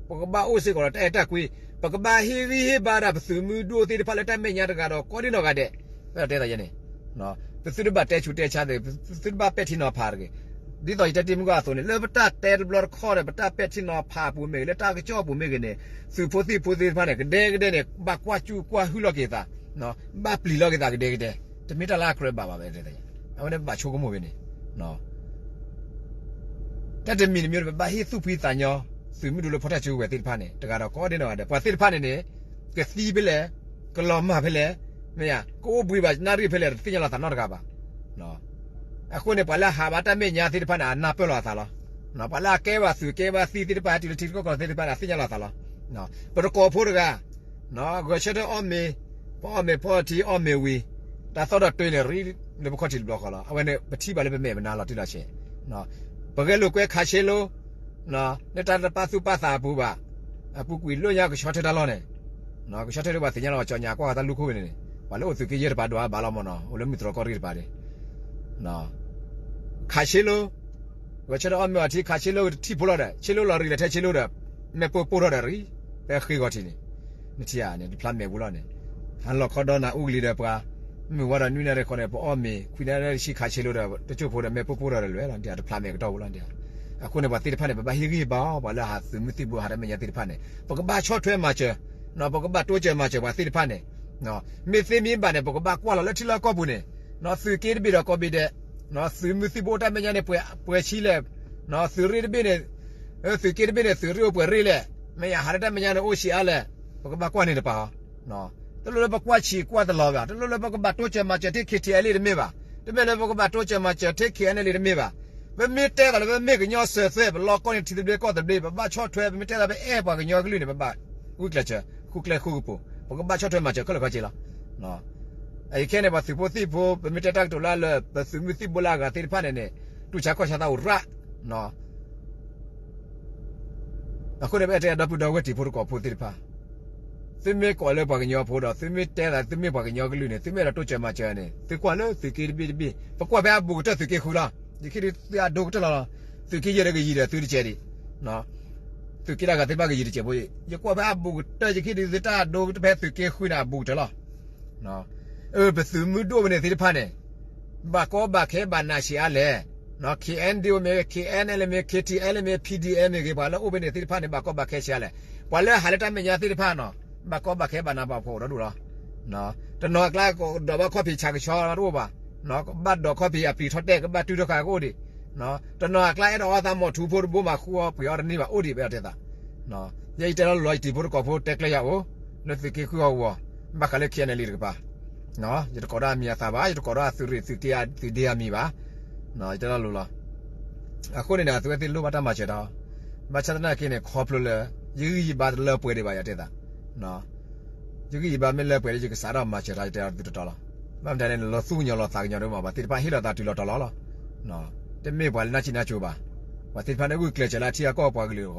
ပကဘၣ်အိၣ်စ့ၢ်ကီးဒီးတၢ်အဲၣ်တၢ်ကွံ, ပကဘၣ်ဟ့ၣ်ဂံၢ်ဟ့ၣ်ဘါဒၣ်ပသုးမုၢ်ဒိၣ်သ့ၣ်တဖၣ်လၢတၢ်မဲာ်ညါတဂၤဒီးကိးဒံနီၢ်ဂၤဒဲး, ပအဲၣ်ဒိးတဲသးယဲန့ၣ်, ပသုတဘၣ်တဲဆူးတဲဆါသ့, ပသုတဘၣ်ပဲာ်ထံနီၤဖးတဂ့ၤ. ဒ်သိးယတဲတ့ၢ်မုၢ်ကီၢ်အသိးန့ၣ် လၢပတၢ်တဲတဘျီတခီၣ်ဒီး ပတၢ်ပဲာ်ထံနီၤဖးအပူၤမ့ၢ်ဂ့ၤ, လၢတၢ်ကစီၣ်အပူၤမ့ၢ်ဂ့ၤန့ၣ်, သုးဖိသံၣ်ဖိသ့ၣ်တဖၣ်န့ၣ် ကဒဲကဒဲန့ၣ် ဘၣ်ကွၢ်စူၣ်ကွၢ်ဟုၣ်လီၤက့ၤသး, ဘၣ်ပျံၤလီၤက့ၤသးကဒဲကဒဲ, တမ့ၢ်တၢ်လၢအကြၢးဘၣ်ဘၣ်ဝဲ, အဝဲန့ၣ်ပဘၣ်ဆိကမိၣ်ဖဲန့ၣ် တၢ်တမံၤတမံၤန့ၣ် ပဘၣ်ဟ့ၣ်သူၣ်ဖှံသးညီ, သုးမုၢ်ဒိၣ်လၢဖီၣ်တၢ်စုကဝဲၤသ့ၣ်တဖၣ်န့ၣ် တဂၤဒီးကိးဒံနီၢ်ဂၤဒဲး, ပှၤသ့ၣ်တဖၣ်န့ၣ်န့ၣ် ကသံဖဲလဲၣ်, ကလီၤမၢ်ဖဲလဲၣ်, မ့ၢ်ဧါ, ကအိၣ်ဘှံးဘၣ်နၣ်ရံၣ်ဖဲလဲၣ် တသ့ၣ်ညါလီၤသးနီတဂၤဘၣ်. အဃိန့ၣ် ပှၤလၢအဟးဘၣ်တၢ်မဲာ်ညါသ့ၣ်တဖၣ်န့ၣ် အနၢ်ပၢၢ်လီၤအသးလီၤ. ပှၤလၢအကဲဘၣ်သုးကဲဘၣ်သံသ့ၣ်တဖၣ် တုၤလၢထံကီၢ်သ့ၣ်တဖၣ်န့ၣ် အသ့ၣ်ညါလီၤအသးလီၤ. ပတကိးဖိတဂၤ ဂဲၤဆၢထၢၣ်အီၣ်မ့ၤ, ပအီၣ်မ့ၤဖီထံအီၣ်မ့ၤဝံၤ, တၢ်သီၣ်ဒီးတ့န့ၣ်ရံ လၢပခီၣ်ထံးတဘျီဃီလီၤ. အဝဲန့ၣ် ပထံၣ်ဘၣ်လၢပမဲာ်ပနါလီၤတံၢ်လီၤဆဲး, ပဂဲၤလိာ်ကွဲခးဆ့လိ, လၢတၢ်တပာ်သူၣ်ပာ်သးအပူၤဘၣ်, အပူၤကွံာ်လၢညါကဆီထၢၣ်တၢ်လီၢ်န့ၣ်, ကဆီထၢၣ်ဒ်ပှၤသ့ၣ်ညါလီၤ ကၠီညါကွၢ်တၢ်လူၢ်ခိၣ်ဝဲန့ၣ်န့ၣ်, ပှၤလၢအိၣ်သုးက့ယဲၢ်တပၤဒိးအါဘၣ်လီၤမၢ်နီၤ အိၣ်လၢမုၢ်တြီၢ်ကီၢ်ရ့ၣ်တပၤဒၣ် ခးဆ့လိ, ဂဲၤဆၢထၢၣ်အီၣ်မ့ၤအီထံ ခးဆ့လိ ထံၣ်ဖိလီၤဒီး ဆ့လိလီၤရံလီၤထဲဆ့လိဒီး မဲာ်ပိၢ်ပိၢ်ထီၣ်ဒီးရံ, ဖဲဃ့ဂီၤထံးန့ၣ်, နထံၣ်ဧါန့ၣ် တဖျါမဲာ်ပူၤလီၤန့ၣ်, ဟးလီၤခီဒီးနၤအူကလံၤဒီးပှၤ, မုၢ်ဝါဒီးနွံနၣ်ရံၣ်ဃီန့ၣ် ပအီၣ်မ့ၤ ခွံနၣ်ရံၣ်ဆံခးဆ့လိဒီး တစိၢ်ဖိဒီး မဲာ်ပိၢ်ပိၢ်ထီၣ်ဒီးလွဲလီၤ နထံၣ်ဧါ တဖျါမဲာ်ကတီၢ်ပူၤလီၤနထံၣ်ဧါ. အဃိန့ၣ် ပှၤသ့ၣ်တဖၣ်န့ၣ် ပဘၣ်ဟ့ၣ်ဂံၢ်ဟ့ၣ်ဘါအီၤ ပှၤလၢဟးသုးမုၢ်သံၣ်ဘိဟးတၢ်မဲာ်ညါသ့ၣ်တဖၣ်န့ၣ် ပကဘၣ်ဆီၣ်ထွဲမၤစၢၤ, ပကဘၣ်တိစၢၤမၤစၢၤပှၤသ့ၣ်တဖၣ်န့ၣ်, မ့ၢ်သ့မ့ၢ်ဘၣ်န့ၣ် ပကဘၣ်ကွၢ်လီၤလၢထံလၢကီၢ်ပူၤန့ၣ်, သုးက့တဘ့ၣ်ဒီးကိးဘ့ၣ်ဒဲး, သုးမုၢ်သံၣ်ဘိတၢ်မဲာ်ညါန့ၣ် ပှဲၤဆံလဲၣ်, သုးရ့ၣ်တဘ့ၣ်န့ၣ်, သုးက့တဘ့ၣ်န့ၣ် သုးရ့ၣ်အိၣ်ပှဲၤရ့ၣ်လဲၣ်, မ့ၢ်ယဟးလၢတၢ်မဲာ်ညါန့ၣ်အိၣ်ဆံးအါလဲၣ်, ပကဘၣ်ကွၢ်န့ၢ်တပၤအီၤ တလိၣ်လၢပကွၢ်ဆံးကွၢ်တလီၤဘၣ်, တလိၣ်လၢပကဘၣ်တိစၢၤမၤစၢၤထဲ ခ့ထံအဲလ့ၣ် တမ့ၢ်ဘၣ်, တမ့ၢ်လၢပကဘၣ်တိစၢၤမၤစၢၤထဲ ခ့အဲလ့ၣ် တမ့ၢ်ဘၣ်. ပမ့ၢ်တဲသးလၢပမ့ၢ်ကညီစၢၤသွဲၣ် ပလီၢ်ကီၢ်န့ၣ်ထံသဘျ့ကီၢ်သဘျ့ ပဘၣ်ဆီၣ်ထွဲ, ပမ့ၢ်တဲသးပအဲၣ်ပှၤကညီကလုာ်န့ၣ် ပဘၣ်ဂုာ်ကျဲးစၢး ဃုကျဲဃုကပူၤ, ပကဘၣ်ဆီၣ်ထွဲမၤစၢၤခဲလၢာ်ခဲဆ့လီၤ. အခဲန့ၣ် ပှၤသုးဖိသံၣ်ဖိ ပမ့ၢ်တဲတၢ်ကတိၤလၢလၢ ပသုးမုၢ်သံၣ်ဘိလၢအဂၤသ့ၣ်တဖၣ်န့ၣ်န့ၣ် တူၢ်ဆါခီၣ်ဆါသးအိၣ်ရၣ် အဃိန့ၣ် ပအဲၣ်တဲဒီပုၢ်ဒီဝဲၢ်တံၤဖိသကိးဖိသ့ၣ်တဖၣ်, သုမ့ၢ်ကိးလၢပှၤကညီဖိဒီး သုမ့ၢ်တဲသး သုမ့ၢ်ပှၤကညီကလုာ်န့ၣ် သုမ့ၢ်အဲၣ်ဒိးတိစၢၤမၤစၢၤန့ၣ် သုကွၢ်လၢသုးက့တဘ့ၣ်တဘ့ၣ်, ပကွၢ်ဖဲအဘူးကတၢၢ်သုးက့ဃုလီၤ. ယခံဒုးသုအဒိကတၢၢ်လီၤလီၤ. သုးက့ယဲၢ်ဒီးကယံၤဒီးသုတကဲးဒံး, သုးက့တၢ်ဂၤသ့ၣ်တဖၣ်ကယံၤတကဲးဖိ, ယကွၢ်ဖဲအဘူးကတၢၢ် ယခံဒုးသုတၢ်အဒိကတၢၢ်ဖဲသုးက့ဃုန့ၣ်အဘူးကတၢၢ်လီၤ. အၢ ပသုးမုၢ်ဒိၣ်ဝဲန့ၣ်သ့ၣ်တဖၣ်န့ၣ် ဘၣ်ကီဘၣ်ခဲဘၣ်နးဆံးအါလဲၣ်, ခ့ၣ်အဲၣ်ဒိၣ်မ့ၢ်ဂ့ၤ ခ့ၣ်အဲၣ်အဲလ်မ့ၢ်ဂ့ၤ ခ့ၣ်ထံၣ်အဲလ်မ့ၢ်ဂ့ၤ ပှၤလၢအိၣ်ဖဲန့ၣ်သ့ၣ်တဖၣ်န့ၣ် ဘၣ်ကီဘၣ်ခဲဆံးအါလဲၣ်. ပှၤလၢဟးလၢတၢ်မဲာ်ညါသ့ၣ်တဖၣ်နီၤ ဘၣ်ကီဘၣ်ခဲဘၣ်နးဘၣ်ဖှီၣ်အိၣ်ဒီဒူၣ်လီၤ. တနီၤအကျါကဒိးဘၣ်ခီၣ်ဖံးဆးကဆှီတအိၣ်ဘၣ်, ကဘၣ်ဒိးခီၣ်ဖံးအပျံၤထီၣ်တဲာ် ကဘၣ်တုၤထီၣ်ဃာ်ကအိၣ်ဒံး, တနီၤအကျါအဲၣ်ဒိးအီသးမီၤထူဖိတဘိမးဃူအီပှ့ၤအီတန့ၢ်ဘၣ် အိၣ်ဒံး ပအဲၣ်ဒိးတဲသး ယဲယတဲလီၤလိၤလီၤ ယတံၤဖိသကိးဖိတဲကျဲယၤအိၣ် လၢသုးက့ဃုအဂီၢ်, ဘၣ်ဃးလၢ ခ့ၣ်အဲၣ်အဲလ်အ့ တကပၤ, ယတကိးဒီးအမံၤအသးဘၣ်, ယတကိးဒီးအသုးရ့ၣ်သုးက့ သုးဒ့အမံၤဘၣ်, ယတဲလီၤလိၤလီၤ. အဃိန့ၣ်န့ၣ် အသုဝဲသ့ၣ်လိၣ်ဘၣ်တၢ်မၤစၢၤတၢ်, ဘၣ်ဆၣ်သနာ်က့န့ၣ် ခီဖျိလၢ ယဂံၢ်ယဘါတလၢပှဲၤဒံးဘၣ် ယတဲသး ယဂံၢ်ယဘါမ့ၢ်လၢပှဲၤဒီး ယကစးထီၣ်မၤစၢၤတၢ် ယတဲအီၤသုတတီၤလီၤ. ဘၣ်မတၤလဲၣ်န့ၣ် လီၤသူၣ်ကညီၤလီၤသးကညီၤဒိၣ်မး ပှၤသ့ၣ်တဖၣ်ဟ့ၣ်လီၤသးတုၤလီၤတီၤလီၤလီၤ. တမ့ၢ်ပှၤလၢနၢ်စံၣ်နၢ်စိၤဘၣ်. ပှၤသ့ၣ်တဖၣ်န့ၣ်ဂုာ်ကျဲးစၢးလၢအထံအကီၢ်ပှၤကလုာ်အဂီၢ်လီၤ.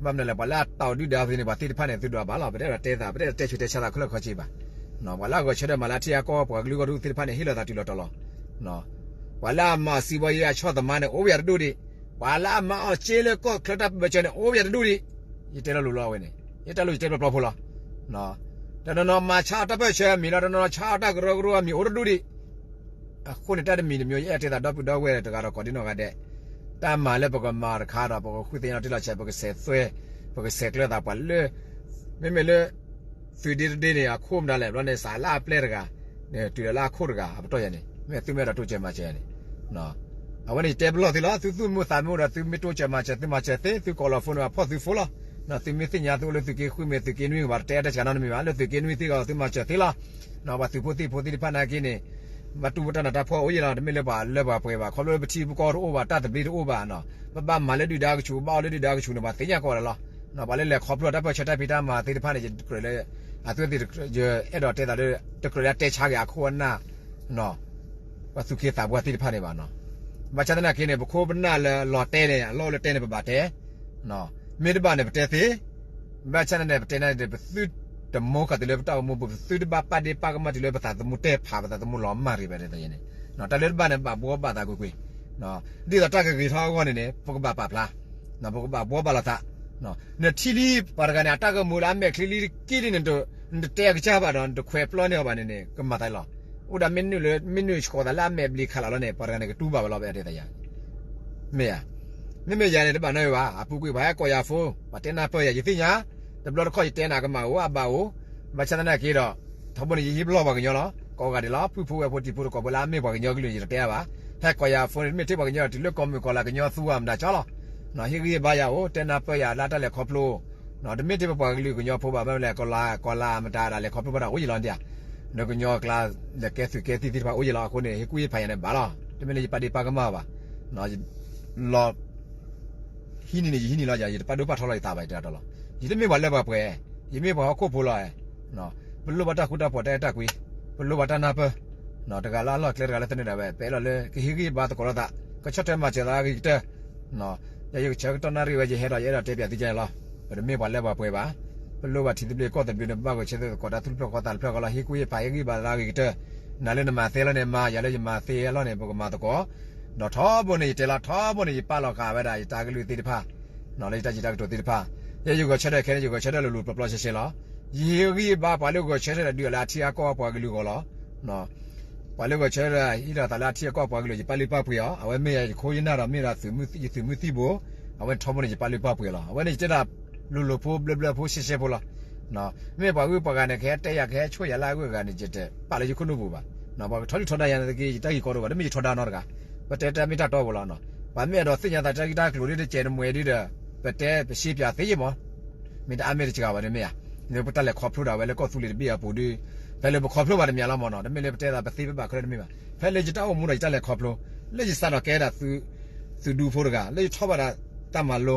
ဘၣ်မနုၤလဲၣ် ပှၤလၢအတၢ်ဒုၣ်ဒါသ့ၣ်န့ၣ် ပှၤသ့ၣ်တဖၣ်န့ၣ် သုဒွးဘၣ်လီၤ. ပတအဲၣ်ဒိးတဲသး ပတအဲၣ်ဒိးတဲဆူးတဲဆါသးခဲလၢာ်ခဲဆ့ဘၣ်. ပှၤလၢအဂဲၤဆၢထၢၣ်မၤလၢအထံအကီၢ်ပှၤကလုာ်အဂီၢ်ဒၣ်သ့ၣ်တဖၣ်န့ၣ် ဟ့ၣ်လီၤသးတုၤလီၤတီၤလီၤ. ပှၤလၢအမၤစံးဘီယဲအဆီၣ်သမါန့ၣ် အိၣ်ဝဲယၤတဒူၣ်ဒံး. ပှၤလၢအမၤအီၣ်စ့လၢကီၢ်ချၢတၢ်ပၢၢ်ဆၢန့ၣ် အိၣ်ဝဲယၤတဒူၣ်ဒံး. ယတဲလိၤလိၤလီၤအဝဲန့ၣ် ယတၢ်လိၤယတဲပျီပျီဖိလီၤ. တနီၤနီၤမၤဆါအီၣ်တၢ်ပၢၢ်ဆၢအမံၤလီၤ, တနီၤနီၤဆါအီၣ်တၢ်ကရၢကရိအမံၤအိၣ်တဒူၣ်ဒံး. အဃိန့ၣ် တၢ်တမံၤတမံၤ ယအဲၣ်ဒိးတဲသးဒီပုၢ်ဒီဝဲၢ်တဂၤဒီးကိးဒံနီၢ်ဂၤဒဲး, တၢ်မၤလၢပကမၤတခါဒီး ပကဃုသ့ၣ်ညါတ့ၢ်လီၤဆဲး ပကဆဲးသွဲ, ပကဆဲးကျၢသးပှၤလၢ မ့မ့ၢ်လၢ သုးဒ့တဒ့န့ၣ် အခိၣ်မတၤလဲၣ် ဘျီန့ၣ် စးလၢအပျဲၢ်တဂၤ, တုၤလၢအခိၣ်တဂၤ အပတီၢ်ယၤန့ၣ် မ့ၢ်သုမ့ၢ်အဲၣ်ဒိးတိစၢၤမၤစၢၤန့ၣ် အဝဲန့ၣ်ယတဲပလီၢ်သုလီၤ. သုသူၣ်မုာ်သးမုာ်ဒီး သုမ့ၢ်တိစၢၤမၤစၢၤ သုမၤစၢၤသ့, သုကိးလီၤ phone န့ၣ် အဖီၣ်သု phone လီၤ. သုမ့ၢ်သ့ၣ်ညါသုအိၣ်လၢသုးက့ဃုမ့ၢ်သုးက့နွံဘၣ် တတဲအတၢ်စှၤနီတမံၤဘၣ်, လၢသုးက့နွံသ့ၣ်ဂီၤ သုမၤစၢၤသ့လီၤ. ပှၤသုးဖိသံၣ်ဖိသ့ၣ်တဖၣ်နာ်က့န့ၣ် ဘၣ်တူၢ်ဘၣ်တၢ်နးတၢ်ဖှီၣ်အိၣ်ယံာ်လီၤ, တမ့ၢ်လၢပှၤလၢပှၤပှဲၤဘၣ်, ခီဖျိလၢပထံပကီၢ်တအိၣ်ဘၣ်, တၢ်သဘျ့တအိၣ်ဘၣ်, ပဘၣ်မၤလၢဒုၣ်ဒါကဆူး ဘၣ်အီၣ်လၢဒုၣ်ဒါကဆူးန့ၣ် ပှၤသ့ၣ်ညါကိးဂၤဒဲးလီၤ. ပှၤလၢလဲၤခီဖျိတၢ်ပၢၢ်ဆၢတၢ်ဖံးတၢ်မၤသ့ၣ်တဖၣ်န့ၣ် ယကြၢးလၢ အသုဝဲသ့ၣ် ယအဲၣ်ဒိးတဲသးလၢ တကြၢးလၢအတဲဆါက့ၤအခိၣ်အနၢ် ပှၤသူၣ်က့သးပှၢ်သ့ၣ်တဖၣ်န့ၣ်ဘၣ်နီၤ. ဘၣ်ဆၣ်သနာ်က့န့ၣ် ပခိၣ်ပနၢ်လၢအလီၤတဲန့ၣ် အလီၢ်အိၣ်လၢတဲန့ၣ် ပဘၣ်တဲ, မ့ၢ်တဘၣ်န့ၣ် ပတဲသ့, ဘၣ်ဆၣ်သနာ်က့ ပတဲန့ၣ် ပသုတမိၢ်ဃာ်တုၤလၢပတၢ်အိၣ်မူပူၤ, ပသုတဘၣ်ပာ်ဒ့ၣ်ပာ်ကမၣ်တုၤလၢပသးသမူတဲဖး ပသးသမူလီၤမၢ်ရံဘၣ်န့ၣ်, တၢ်လၢတဘၣ်န့ၣ် ဘၣ်ဘှီဘၣ်သးကွ့ၢ်ကွ့ၢ်, ဒ်သိးတၢ်ကဂ့ၤထီၣ်အဂီၢ်န့ၣ်န့ၣ် ပကဘၣ်ပာ်ဖျါ, ပကဘၣ်ဘှီဘၣ်လိာ်သး နထံၣ်လံ ပှၤတဂၤန့ၣ် အတၢ်ဂီၤမူလၢအမဲာ်ချံလံတက့ၢ်လံန့ၣ် နတတဲအကစၢ်ဘၣ်ဒီး နတခွဲးပျီန့ၢ်အီၤဘၣ်န့ၣ်န့ၣ် ကမၤသးလီၤ. အိၣ်ဒၣ်မ့ၢ်နုာ်လၢ မ့ၢ်နုာ်ဆှီသးလၢအမဲာ်ဘျံးခးလီၤလီၤန့ၣ် ပှၤတဂၤန့ၣ် ကတူၢ်ဘၣ်ဝဲလီၤ ပအဲၣ်ဒိးတဲသးယၤ, မ့ၢ်ဧါ. မ့မ့ၢ်ယၤန့ၣ် တဘၣ်နီတမံၤဘၣ်, အပူၤကွံာ်ပှၤဟဲကိးယၤ phone, ပှၤတဲနၢ်ပၢၢ်ယၤ ယသ့ၣ်ညါ, တဘျီတခီၣ်ယတဲနၤကမၣ်အိၣ် အဘၣ်အိၣ်, ဘၣ်ဆၣ်သနာ်က့ဒီး ထီဘိန့ၣ် ယဟံးပလီၢ်ပှၤကညီလီၤ. ကိးဂၤဒဲးလီၤ, ဖုၣ်ဖိဝဲၢ်ဖိတံၤဖိတကိးဖိလၢအမ့ၢ်ပှၤကညီကလုာ်န့ၣ် ယတတဲအါဘၣ်. ဟဲကိးယၤ phone န့ၣ် မ့ၢ်ထံၣ်ပှၤကညီဒီး တုၤလၢကိးမုၢ်ကိးလၢ်ကညီသူဝဲမတၤကၠီလီၤ. ဟ့ၣ်ဂံၢ်ဟ့ၣ်ဘါယၤအိၣ်, တဲနၢ်ပၢၢ်ယၤလၢတၢ်လဲၤခီဖျိ, တမ့ၢ်ထဲပပှၤကလုာ်ကညီဖိဘၣ်, ဘၣ်မနုၤလဲၣ် ကိးလၢကိးလၢ်မတၤဒီး လဲၤခီဖျိဘၣ်ဒီးအိၣ်ယံာ်လီၤဒၣ်ဧါ. ဒီးကညီကျါ လဲၤကဲသုးကဲသံၣ်သ့ၣ်တဖၣ်အိၣ်ယံာ်လီၤအဃိန့ၣ် ဟ့ၣ်ကူၣ်ဟ့ၣ်ဖးယၤန့ၣ်ဘၣ်လီၤ. တမ့ၢ်လၢယပာ်ဒ့ၣ်ပာ်ကမၣ်ဘၣ်. လီၤ ဟံးန့ၢ်န့ၣ် ယဟံးန့ၢ်လီၤယၤ, ယတပာ်ဒိၣ်ပာ်ထီလီၤယသးဘၣ် ယတဲအီၤလီၤ. ယတမ့ၢ်ပှၤလၢပှၤပှဲၤ, ယမ့ၢ်ပှၤဟီၣ်ခိၣ်ဖိလီၤ. ပလိၣ်ဘၣ်တၢ်ဃူတၢ်ဖိးတၢ်အဲၣ်တၢ်ကွံ, ပလိၣ်ဘၣ်တၢ်နၢ်ပၢၢ်, တဂၤလၢအလီၢ်ကျဲတဂၤလၢသန့ၤဒၣ်ဝဲ ပအဲၣ်လီၤလၢ ကဟ့ၣ်ဂံၢ်ဘါသကိးလိာ်သး, ကဆီၣ်ထွဲမၤစၢၤသးအဂ့ၤကတၢၢ်. ယၤယကဆၢကတီၢ်နၣ်ရံၣ်ဝဲ ယဟဲဒီးယအဲၣ်ဒိးတဲပၠးသုကဲလီၤ. ပတမ့ၢ်ပှၤလၢပှၤပှဲၤဘၣ်. ပလိၣ်ဘၣ်ထံသဘျ့ကီၢ်သဘျ့န့ၣ် ပဘၣ်ဂဲၤဆၢထၢၣ်သကိးတၢ်သူၣ်တဖျၢၣ်ဃီသးတဖျၢၣ်ဃီလီၤ. ဟ့ၣ်ကူၣ်ဟ့ၣ်ဖး ဟ့ၣ်ဂံၢ်ဘါသးအဂ့ၤကတၢၢ်. နၤလၢနမၤသ့လီၤန့ၣ်မၤ, ယၤလၢယမၤသ့လီၤန့ၣ် ပကမၤသကိး. ဒီးထီဘိန့ၣ် ယတဲလီၤ ထီဘိန့ၣ် ယပာ်လီၤဃာ်ဝဲဒၣ်ယတၢ်ကလုၢ်သ့ၣ်တဖၣ် လၢယတၢ်စံးတၢ်ကတိၤသ့ၣ်တဖၣ်. ယဲယဂဲၤဆၢထၢၣ်ခဲန့ၣ် ယဂဲၤဆၢထၢၣ်လိၤလိၤပျီပျီဆှဲဆှဲလီၤ. ယဟ့ၣ်ဂံၢ်ဘါပှၤလၢဂဲၤဆၢထၢၣ်ဒီးဒုးအီၤလၢအထံအကီၢ်ပှၤကလုာ်အဂီၢ်လီၤ. ပှၤလၢဂဲၤဆၢထၢၣ်ဒီးဟ့ၣ်လီၤသးလၢအထံအကီၢ်ပှၤကလုာ် ယပာ်လုၢ်ပာ်ပှ့ၤအီၤ, အဝဲမ့ၢ်ယၤယခိၣ်ယနၢ်ဒီးမ့ၢ်ဒီးယသုးမုၢ်သံၣ်ဘိ, အဝဲန့ၣ်ထီဘိန့ၣ် ယပာ်လုၢ်ပာ်ပှ့ၤအီၤလီၤ. အဝဲန့ၣ်ယတဲဒၣ်လိၤလိၤဖိဘျၢဘျၢဖိဆှဲဆှဲဖိလီၤ. မ့ၢ်ပှၤဂုၤပှၤဂၤန့ၣ် ကဟဲတဲယၤ ကဟဲဆိၣ်ယၤလၢအဂုၤအဂၤန့ၣ် ယတပာ်လၢယခိၣ်နူာ်ပူၤဘၣ်. ပှၤကထီဒုၣ်ထီဒါယၤန့ၣ်သက့ ယတၢ်ဂ့ၢ်ကီဒိၣ်ဘၣ်, တမ့ၢ်ယထီဒါနီတဂၤ, ပတဲတၢ်မ့ၢ်တၢ်တီပူၤလီၤ. ပှၤမ့ၢ်အဲၣ်ဒိးသ့ၣ်ညါသးတၢ်ဂ့ၢ်တၢ်ကျိၤဒ်တကဲးတမှဲၤဒ်ဒီး ပတဲပရှဲပၠးသ့မး, မ့ၢ်တအါမ့ၢ်တစှၤဘၣ်န့ၣ်မ့ၢ်ဧါ. လၢပတၢ်လဲၤခီဖျိဒၣ်ဝဲလၢကီၢ်သူလ့ၤတဘ့ၣ်အပူၤဒီး ဖဲလၢပခီဖျိဘၣ်တမံၤလီၤမးနီၤ, တမ့ၢ်လၢပတဲသးပသ့ပဘၣ်ခဲလၢာ်တမ့ၢ်ဘၣ်. ဖဲလၢယတၢ်အိၣ်မူဒီးယတၢ်လဲၤခီဖျိ, လၢယစးထီၣ်ကဲဒၣ် သုးဒူဖိတဂၤ, လၢယထီၣ်ဘၣ်ဒၣ်တၢ်မၤလိ,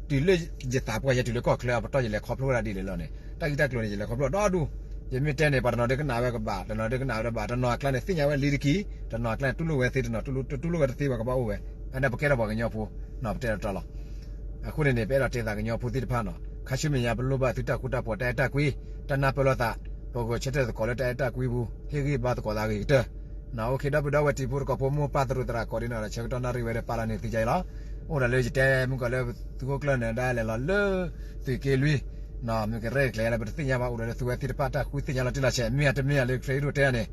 တုၤလၢယသးပှၢ်ယဲ တုၤလၢကီၢ်ချၢအပတီၢ် ယလဲၤခီဖျိဝဲဒၣ်ဒ်လဲၣ်လီၤန့ၣ်, တၢ်ဂ့ၢ်တၢ်ကျိၤန့ၣ် ယလဲၤခီဖျိဒီဒူၣ်. ယမ့ၢ်တဲန့ၣ် ပှၤတနီၤဒုးကနၣ်ဝဲကဘၣ်, တနီၤဒုးကနၣ်ဝဲတဘၣ်, တနီၤအကျါန့ၣ် သ့ၣ်ညါဝဲလံတက့ၢ်, တနီၤအကျါန့ၣ် တူၢ်လိာ်ဝဲသ့, တနီၤတူၢ်လိာ်, တတူၢ်လိာ်ဝဲတသ့ဘၣ် ကဘၣ်အိၣ်ဝဲ. အန့ၣ်ပကဲထီၣ်ပှၤကညီဖိ, ပတဲတတီလီၤ. အဃိန့ၣ်န့ၣ် ပအဲၣ်ဒိးတဲသးကညီဖိသ့ၣ်တဖၣ်နီၤ, ခါဆူမဲာ်ညါ ပလိၣ်ဘၣ်သုတၢ်ဃူတၢ်ဖိး တၢ်အဲၣ်တၢ်ကွံ, တၢ်နၢ်ပၢၢ်လိာ်သး, ပဂဲၤဆၢထၢၣ်သကိးလၢတၢ်အဲၣ်တၢ်ကွံပူၤ, ဟ့ၣ်ဂံၢ်ဘါသကိးသးအဂ့ၤကတၢၢ်. အိၣ်ခ့ ဒီပုၢ်ဒီဝဲၢ်တံၤဖိသကိးဖိ မိၢ်ပၢ်သရူးသရၣ်ကိးဒ်နီၢ်ဂၤဒီး ဆၢကတီၢ်နၣ်ရံၣ်ဝဲဒီးပာ်လီၤန့ၢ်သုကယါအံၤလီၤ. အိၣ်ဒီးလၢယတဲမုၢ်ကီၢ်လၢသုးခိၣ်ကျၢၢ်န့ၣ် ဒၣ်လဲာ်လီၤလၢ သုးက့လွံၢ်, မ့ၢ်ကရဲၣ်ကျဲၤလၢပတသ့ၣ်ညါဘၣ် အိၣ်ဒီးလၢသုဝဲသ့ၣ်တဖၣ်တၢ်ဃုသ့ၣ်ညါလီၤတံၢ်လီၤဆဲး မ့ၢ်အတမ့ၢ်အလၢ ခရံာ်ဒိၣ်တဲန့ၣ်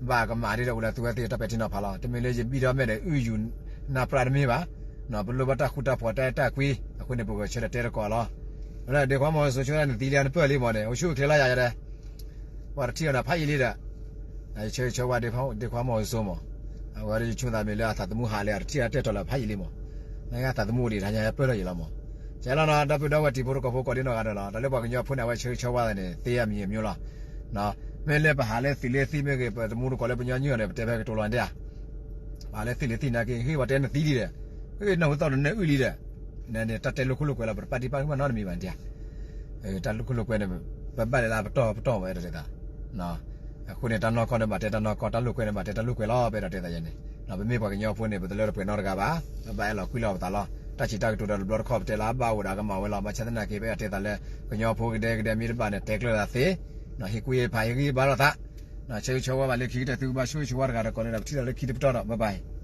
ဘၣ်ကမၤဒ်ဒီး အိၣ်ဒီးသုဝဲသ့ၣ်တၢ်ပဲာ်ထံနီၤဖးလီၤ. တမ့ၢ်လၢယဘံၣ်ဒီးမဲာ်ဒီးအုၣ်ယူၤနၢ်ပြၢ်တမ့ၢ်ဘၣ်. ပလိၣ်ဘၣ်တၢ်ဃူတၢ်ဖိး တၢ်အဲၣ်တၢ်ကွံ, အဃိန့ၣ် ပဂဲၤဆၢထၢၣ်တဲသကိးလီၤ. ဒ့ခွါမီၤစိ ဆိနသံလံ နပၢၢ်လံမးန့ၣ် အိၣ်ဆူၣ်အိၣ်ချ့လၢယၤယၤဒီး ပှၤတထံၣ်အီၤန့ၣ် ဖးယံာ်လံဒီး ယဆၢဂ့ၤဆၢဝါဒ့ခွါမီၤစိမး. အဝဲဒၣ်ယဆိသးမ့ၢ်လၢအသးသမူဟးလၢအတထံၣ်အတဲာ်ထီၣ်လၢဖးယံာ်လံမး. နကသးသမူအိၣ်ဒံးတဟါညါ ပၢၢ်ထီၣ်ယံာ်လီၤမး. ကဲလီၤနီၤ ဒီပုၢ်ဒီဝဲၢ်တံၤဖိသကိးဖိကိးဒ်နီၢ်ဂၤဒီးလီၤ. တၢ်လၢပှၤကညီဖိန့ၣ် အဝဲဆၢဂ့ၤဆၢဝါသးန့ၣ် သ့အမံၤအမံၤလီၤ. မ့ၢ်လၢပဟးလၢသုးလၢသံၣ်မ့ၢ်ဂ့ၤ ပသမူသကိးလၢပညီနုၢ်အီၤန့ၣ် ပတဲဖဲကတိၤလီၤဒၣ်ဧါ. ပဟးလၢသုးလၢသံၣ်နာ်က့ ဟ့ၣ်ပှၤတဲနသံလံဒီး ဟ့ၣ်နၢ်ဟူသီၣ်ဒီးနအုၣ်လံဒီး နတၢ်တဲလိာ်ခိၣ်လိာ်ကွဲလီၤ ပတပာ်ဒံးပာ်ကမၣ်နီတမံၤဘၣ်ဒၣ်. တၢ်လိာ်ခိၣ်လိာ်ကွဲန့ၣ် ပဘၣ်လဲၤလၢပတီၢ်ပတီၢ်ဝဲဒီးတဲသး အဃိန့ၣ် တၢ်နီၢ်ကီၢ်န့ၣ်ဘၣ်တဲတၢ်နီၢ်ကီၢ်, တၢ်လိာ်ကွဲန့ၣ်ဘၣ်တဲတၢ်လိာ်ကွဲလီၤ ပအဲၣ်ဒိးတဲသးယဲန့ၣ်. ပမ့ၢ်ပှၤကညီဖိန့ၣ် ပတလၢတပှဲၤနီတဂၤဘၣ်, ပဘၣ်အဲၣ်လီၤကွံလီၤပသးလီၤ. တၢ်စံးတၢ်ကတိၤဒီးတဘျီတခီၣ် ပတဲလၢအဘၣ်အိၣ်ဒီးအကမၣ်ဝဲလီၤ. ဘၣ်ဆၣ်သနာ်က့ ပအဲၣ်ဒိးတဲသးလၢ ကညီဖိကဒဲကဒဲမ့ၢ်တဘၣ်န့ၣ် တဲကျၢၤသးသ့, ဟ့ၣ်ကူၣ်ဟ့ၣ်ဖး ဟ့ၣ်ဂံၢ်ဟ့ၣ်ဘါလိာ်သး, ဆၢဂ့ၤဆၢဝါဘၣ်လၢခံကတၢၢ် သုကဘၣ်ဆိၣ်ဂ့ၤဆိၣ်ဝါတဂၤဒီးကိးဂၤဒဲး ပထံၣ်လိာ်လၢခံတပတီၢ်ဒီး bye bye.